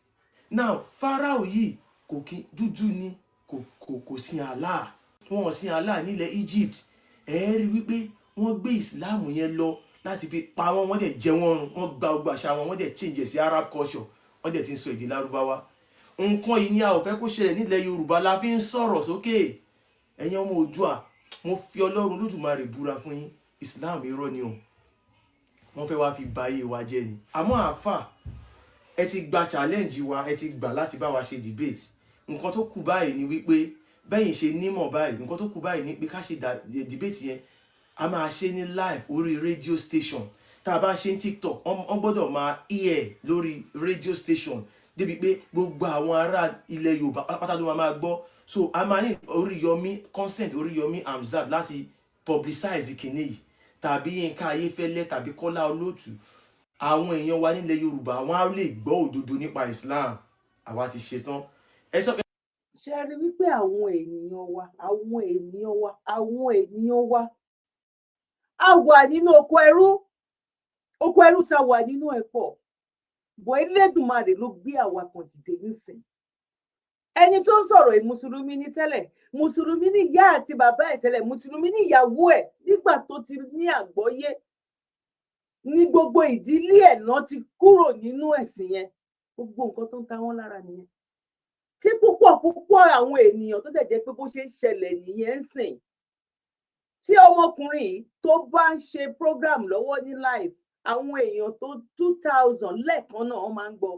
Now, Pharaoh yìí kò kí dúdú ni, kò sin Allah. Wọn ò sin Allah nílẹ̀ Egypt. Ẹ rí wípé wọ́n gbé Ìsìláàmù yẹn lọ láti fi pa wọ́n, wọ́n dẹ̀ jẹ wọ́n run, wọ́n gba gbogbo àṣà wọn, wọ́n dẹ̀ change ẹ̀ sí Arab culture, wọ́n dẹ̀ ti ń sọ èdè Lárúbáwá. Nǹkan yìí ni a ò fẹ́ kó ṣẹlẹ̀ nílẹ̀ Yorùbá la fi ń sọ̀rọ̀ sókè. Ẹ̀yin ọmọ Oòduà, mo fi Ọlọ́run Lódùmarè búra fún yín, Islam irọ́ ni o. Wọ́n fẹ́ wá fi ba ayé wa jẹ́ ni. Àmọ́ àáfà, ẹ ti gba challenge wa, ẹ ti gbà láti bá wa ṣe debate. Nǹkan tó kù báyìí ni wípé bẹ́yìn ṣe nímọ̀ báyìí, nǹkan tó kù báyìí ni pé ká ṣe debate yẹn. A máa ṣe ní live orí radio station. Tá a bá ṣe ní TikTok, wọ́n gbọ́dọ̀ máa air lórí radio station débi pé gbogbo àwọn ará ilẹ̀ Yorùbá pátápátá ló máa gbọ́. So a máa ní Oríyọmí, consent Oríyọmí Hamzat láti publicize kìíní yìí, tàbí Yínká Ayéfẹ́lẹ́, tàbí Kọ́lá Olóòtú. Àwọn èèyàn wa nílẹ̀ Yorùbá, wọn á lè gbọ́ òdodo nípa Islam. Àwa ti ṣetán. Ẹ sọ pé Ṣe rí wípé àwọn ènìyàn wa, àwọn ènìyàn wa, àwọn ènìyàn wa, a wà nínú oko ẹrú. Oko ẹrú tá a wà nínú ẹ̀ pọ̀ bọ̀. Elédùmarè ló gbé àwa kan dìde nísìn. Ẹni tó ń sọ̀rọ̀ yìí, mùsùlùmí ní tẹ́lẹ̀, mùsùlùmí ní ìyá àti bàbá ẹ̀ tẹ́lẹ̀, mùsùlùmí ní ìyàwó ẹ̀ nígbà tó ti ní àgbọ́yé. Ní gbogbo ìdílé ẹ̀ náà ti kúrò nínú ẹ̀sìn yẹn. Gbogbo nǹkan tó ń ta wọ́n lára nìyẹn, tí púpọ̀ púpọ̀ àwọn ènìyàn tó dẹ̀ jẹ́ pé bó ṣe ń ṣẹlẹ̀ nìyẹn ń sìn. Tí ọmọkùnrin yìí tó bá ń ṣe program lọ́wọ́ ní live, àwọn èèyàn tó 2,000 lẹ́ẹ̀kan náà, wọ́n máa ń gbọ́.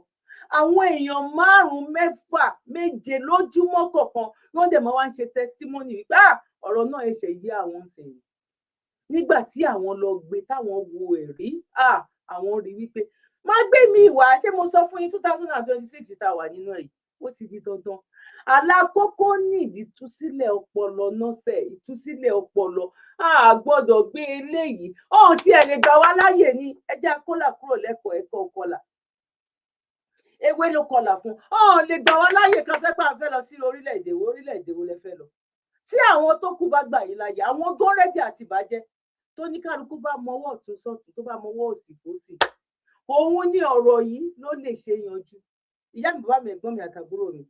Àwọn èèyàn márùn-ún, mẹ́fà, méje lójúmọ́ kọ̀ọ̀kan, wọ́n dẹ̀ máa wá ń ṣe testimony wípé, "Ah, ọ̀rọ̀ náà ẹ̀ṣẹ̀ yé àwọn sìn nígbà tí àwọn lọ gbé táwọn wo ẹ̀rí, ah, àwọn rí wípé má gbé mi wá." Ṣé mo sọ fún yín, 2026 tá a wà nínú ẹ̀ yìí, ó ti di dandan. Alákòókò nídìí ìtúsílẹ̀ ọpọlọ nọ́sẹ̀, ìtúsílẹ̀ ọpọlọ. A gbọ́dọ̀ gbé eléyìí ọ̀hún tí ẹ lè gbà wá láàyè ní ẹjẹ́ akólà kúrò lẹ́kọ̀ọ́ ẹ̀kọ́ kọlà, ewé ló kọlà fún ọ̀hún lè gbà wá láàyè kan sẹ́pà fẹ́ lọ sí orílẹ̀-èdè wo? Orílẹ̀-èdè wo lẹ fẹ́ lọ? Tí àwọn tó kù bá gbà yín láàyè, àwọn gọ́rẹ́dì àti ìbàjẹ́ tó ní kálukú bá mọwọ́ ọ̀tún sọ́tún, tó bá mọwọ́ òsì fòsì, òun ní ọ̀rọ̀ yìí ló lè ṣe yanjú. Ìyá mi, bàbá mi, ẹ̀gbọ́n mi àtàbúrò mi,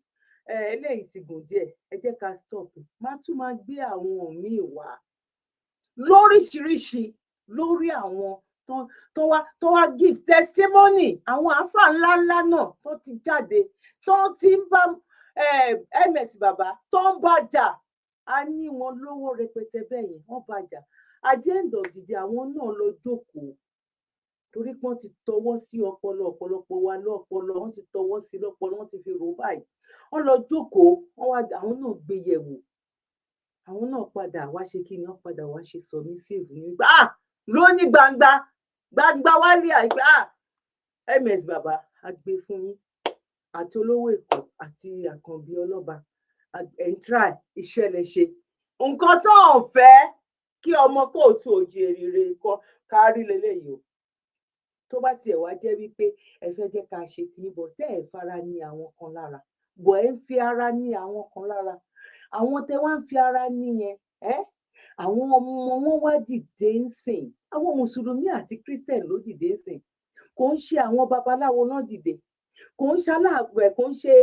eléyìí ti gùn díẹ̀, ẹ jẹ́ ká stop. Má tún máa gbé àwọn míì wá lóríṣiríṣi lórí àwọn tó wá give testimony, àwọn àáfàá ńláńlá náà tó ti jáde, tó ti ń bá ms bàbá tó ń bá jà. A ní wọn lówó rẹpẹtẹ bẹ́ẹ̀ yẹn, wọ́n bá jà. At the end of the day, àwọn náà lọ jókòó torí pé wọ́n ti tọwọ́ sí ọpọlọ ọ̀pọ̀lọpọ̀ wa lọ́pọlọ. Wọ́n ti tọwọ́ sí lọ́pọlọ, wọ́n ti fi rò ó báyìí. Wọ́n lọ jókòó, wọ́n wá, àwọn náà gbé yẹ̀wò, àwọn náà padà wá ṣe kí ni, wọ́n padà wá ṣe submissive ní gbà ah lóní gbangba gbangba wálé àìpé, ah, ms bàbá, a gbé fún yín àti olówó Èkó àti Àkànbí ọlọ́ba. Ẹ̀ ń try iṣẹ́ lẹ ṣe. Nǹkan tó ń fẹ́ kí ọmọ kóòtù òjìrè kọ kárí leléyìí o. Tó bá tiẹ̀ wá jẹ́ wípé ẹ fẹ́ jẹ́ ká ṣe tiyín bọ̀, tẹ́ ẹ̀ fara ní àwọn kan lára bọ̀, ẹ ń fi ara ní àwọn kan lára, àwọn tẹ́ wá ń fi ara ní yẹn ẹ́, àwọn ọmọ wọn wá dìde ń sìn. Àwọn mùsùlùmí àti Christian ló dìde ń sìn, kò ń ṣe àwọn babaláwo náà dìde, kò ń ṣe aláàbẹ̀, kò ń ṣe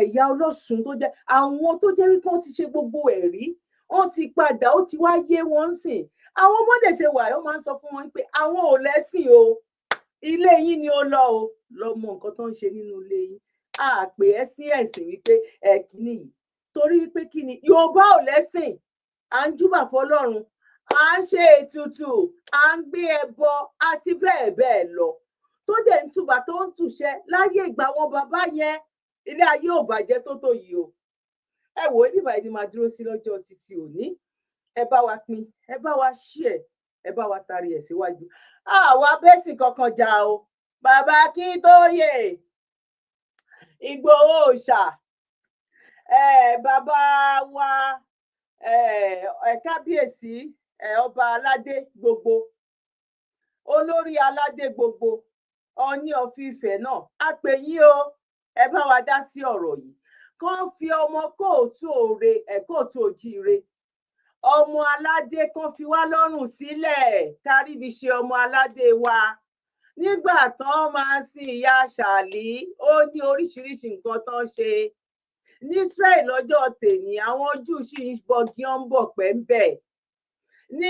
ìyá ọlọ́sùn, tó jẹ́ àwọn tó jẹ́ wípé wọ́n ti ṣe gbogbo ẹ̀rí, wọ́n ti padà, ó ti wá yé wọn sìn. Àwọn ọmọdé ṣe wà, ó máa ń sọ fún wọn pé àwọn ò lẹ́sìn o, ilé yín ni ó lọ o, lọ mọ nǹkan tó ń ṣe nínú ilé yín. A pè é sí ẹ̀sìn wípé ẹ kíní yìí, torí wípé kíni, Yorùbá ò lẹ́sìn, à ń júbà fọ́lọ́run, à ń ṣe ètùtù, à ń gbé ẹbọ àti bẹ́ẹ̀ bẹ́ẹ̀ lọ, tó dẹ̀ ń tùbà tó ń tùṣẹ́ láyé ìgbà wọn bàbá yẹn, ilé ayé ò bàjẹ́ tó tó yìí o. Ẹ wò ó, bíbá ẹni máa dúró sí lọ́jọ́ títí òní. Ẹ bá wa pín, ẹ bá wa share, ẹ bá wa tarí ẹ̀ síwájú. Àwa bẹ́sìn kankan jà o. Bàbá Akíntóyè, Ìgbòho òòṣà, bàbá wa, kábíyèsí, ọba aládé gbogbo, olórí aládé gbogbo, Ọọ̀ni of Ifẹ̀ náà, a pè yín o, ẹ bá wa dá sí ọ̀rọ̀ yìí. Kàn fi ọmọ kóòtù òre ẹ, kóòtù òjíire, ọmọ aládé, kan fi wá lọ́rùn sílẹ̀ káríbi ṣe ọmọ aládé wa. Nígbà tán máa sin ìyá Ṣàlí, ó ní oríṣiríṣi nǹkan tán ṣe ní Israel lọ́jọ́ tèní. Àwọn Júù sì ń bọgi, ọ́n ń bọ̀ pẹ́ńbẹ̀ ní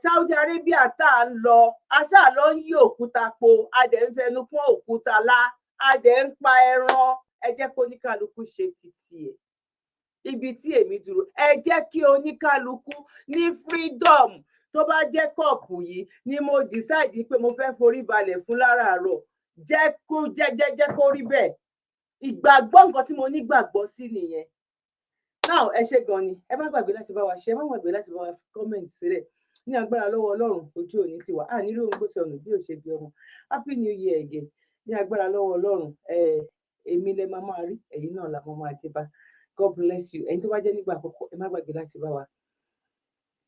Saudi Arabia tá à ń lọ, aṣáà lọ ń yí òkúta po, a dẹ̀ ń fẹnu pọ́n òkúta lá, a dẹ̀ ń pa ẹran. Ẹ jẹ́ kó oníkálukú ṣe títì ẹ̀. Ibi tí èmi dúró, ẹ jẹ́ kí oníkálukú ní freedom. Tó bá jẹ́ cup yìí ni mo decide pé mo fẹ́ forí balẹ̀ fún láràárọ̀, jẹ́ kó jẹ́ jẹ́ jẹ́ kó rí bẹ́ẹ̀. Ìgbàgbọ́, nǹkan tí mo nígbàgbọ́ sí nìyẹn. Now, ẹ ṣé gan ni. Ẹ má gbàgbé láti bá wa ṣe, ẹ má gbàgbé láti bá wa comment sílẹ̀. Ní agbára lọ́wọ́ Ọlọ́run, ojú òní ti wà á nílò ohun gbèsè ọ̀nà bí ò ṣe bí ọmọ. Happy New Year again. Ní agbára lọ́wọ́ Ọlọ́run, èmi lẹ máa máa rí, ẹ̀yin náà la máa máa dé bá. God bless you. Ẹ̀yin tó bá jẹ́ nígbà àkọ́kọ́, ẹ má gbàgbé láti bá wa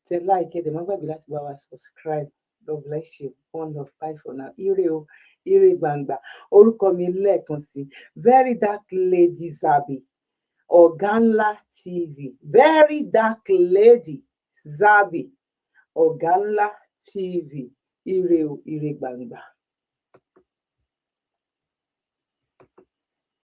tẹ like, ẹ dẹ̀ má gbàgbé láti bá wa subscribe. God bless you. One love, bye for now. Ire o, ire gbangba. Orúkọ mi lẹ́ẹ̀kan sí, Very Dark Lady Zabi, Ọ̀gá Ńlá TV. Very Dark Lady Zabi, Ọ̀gá Ńlá TV. Ire o, ire gbangba.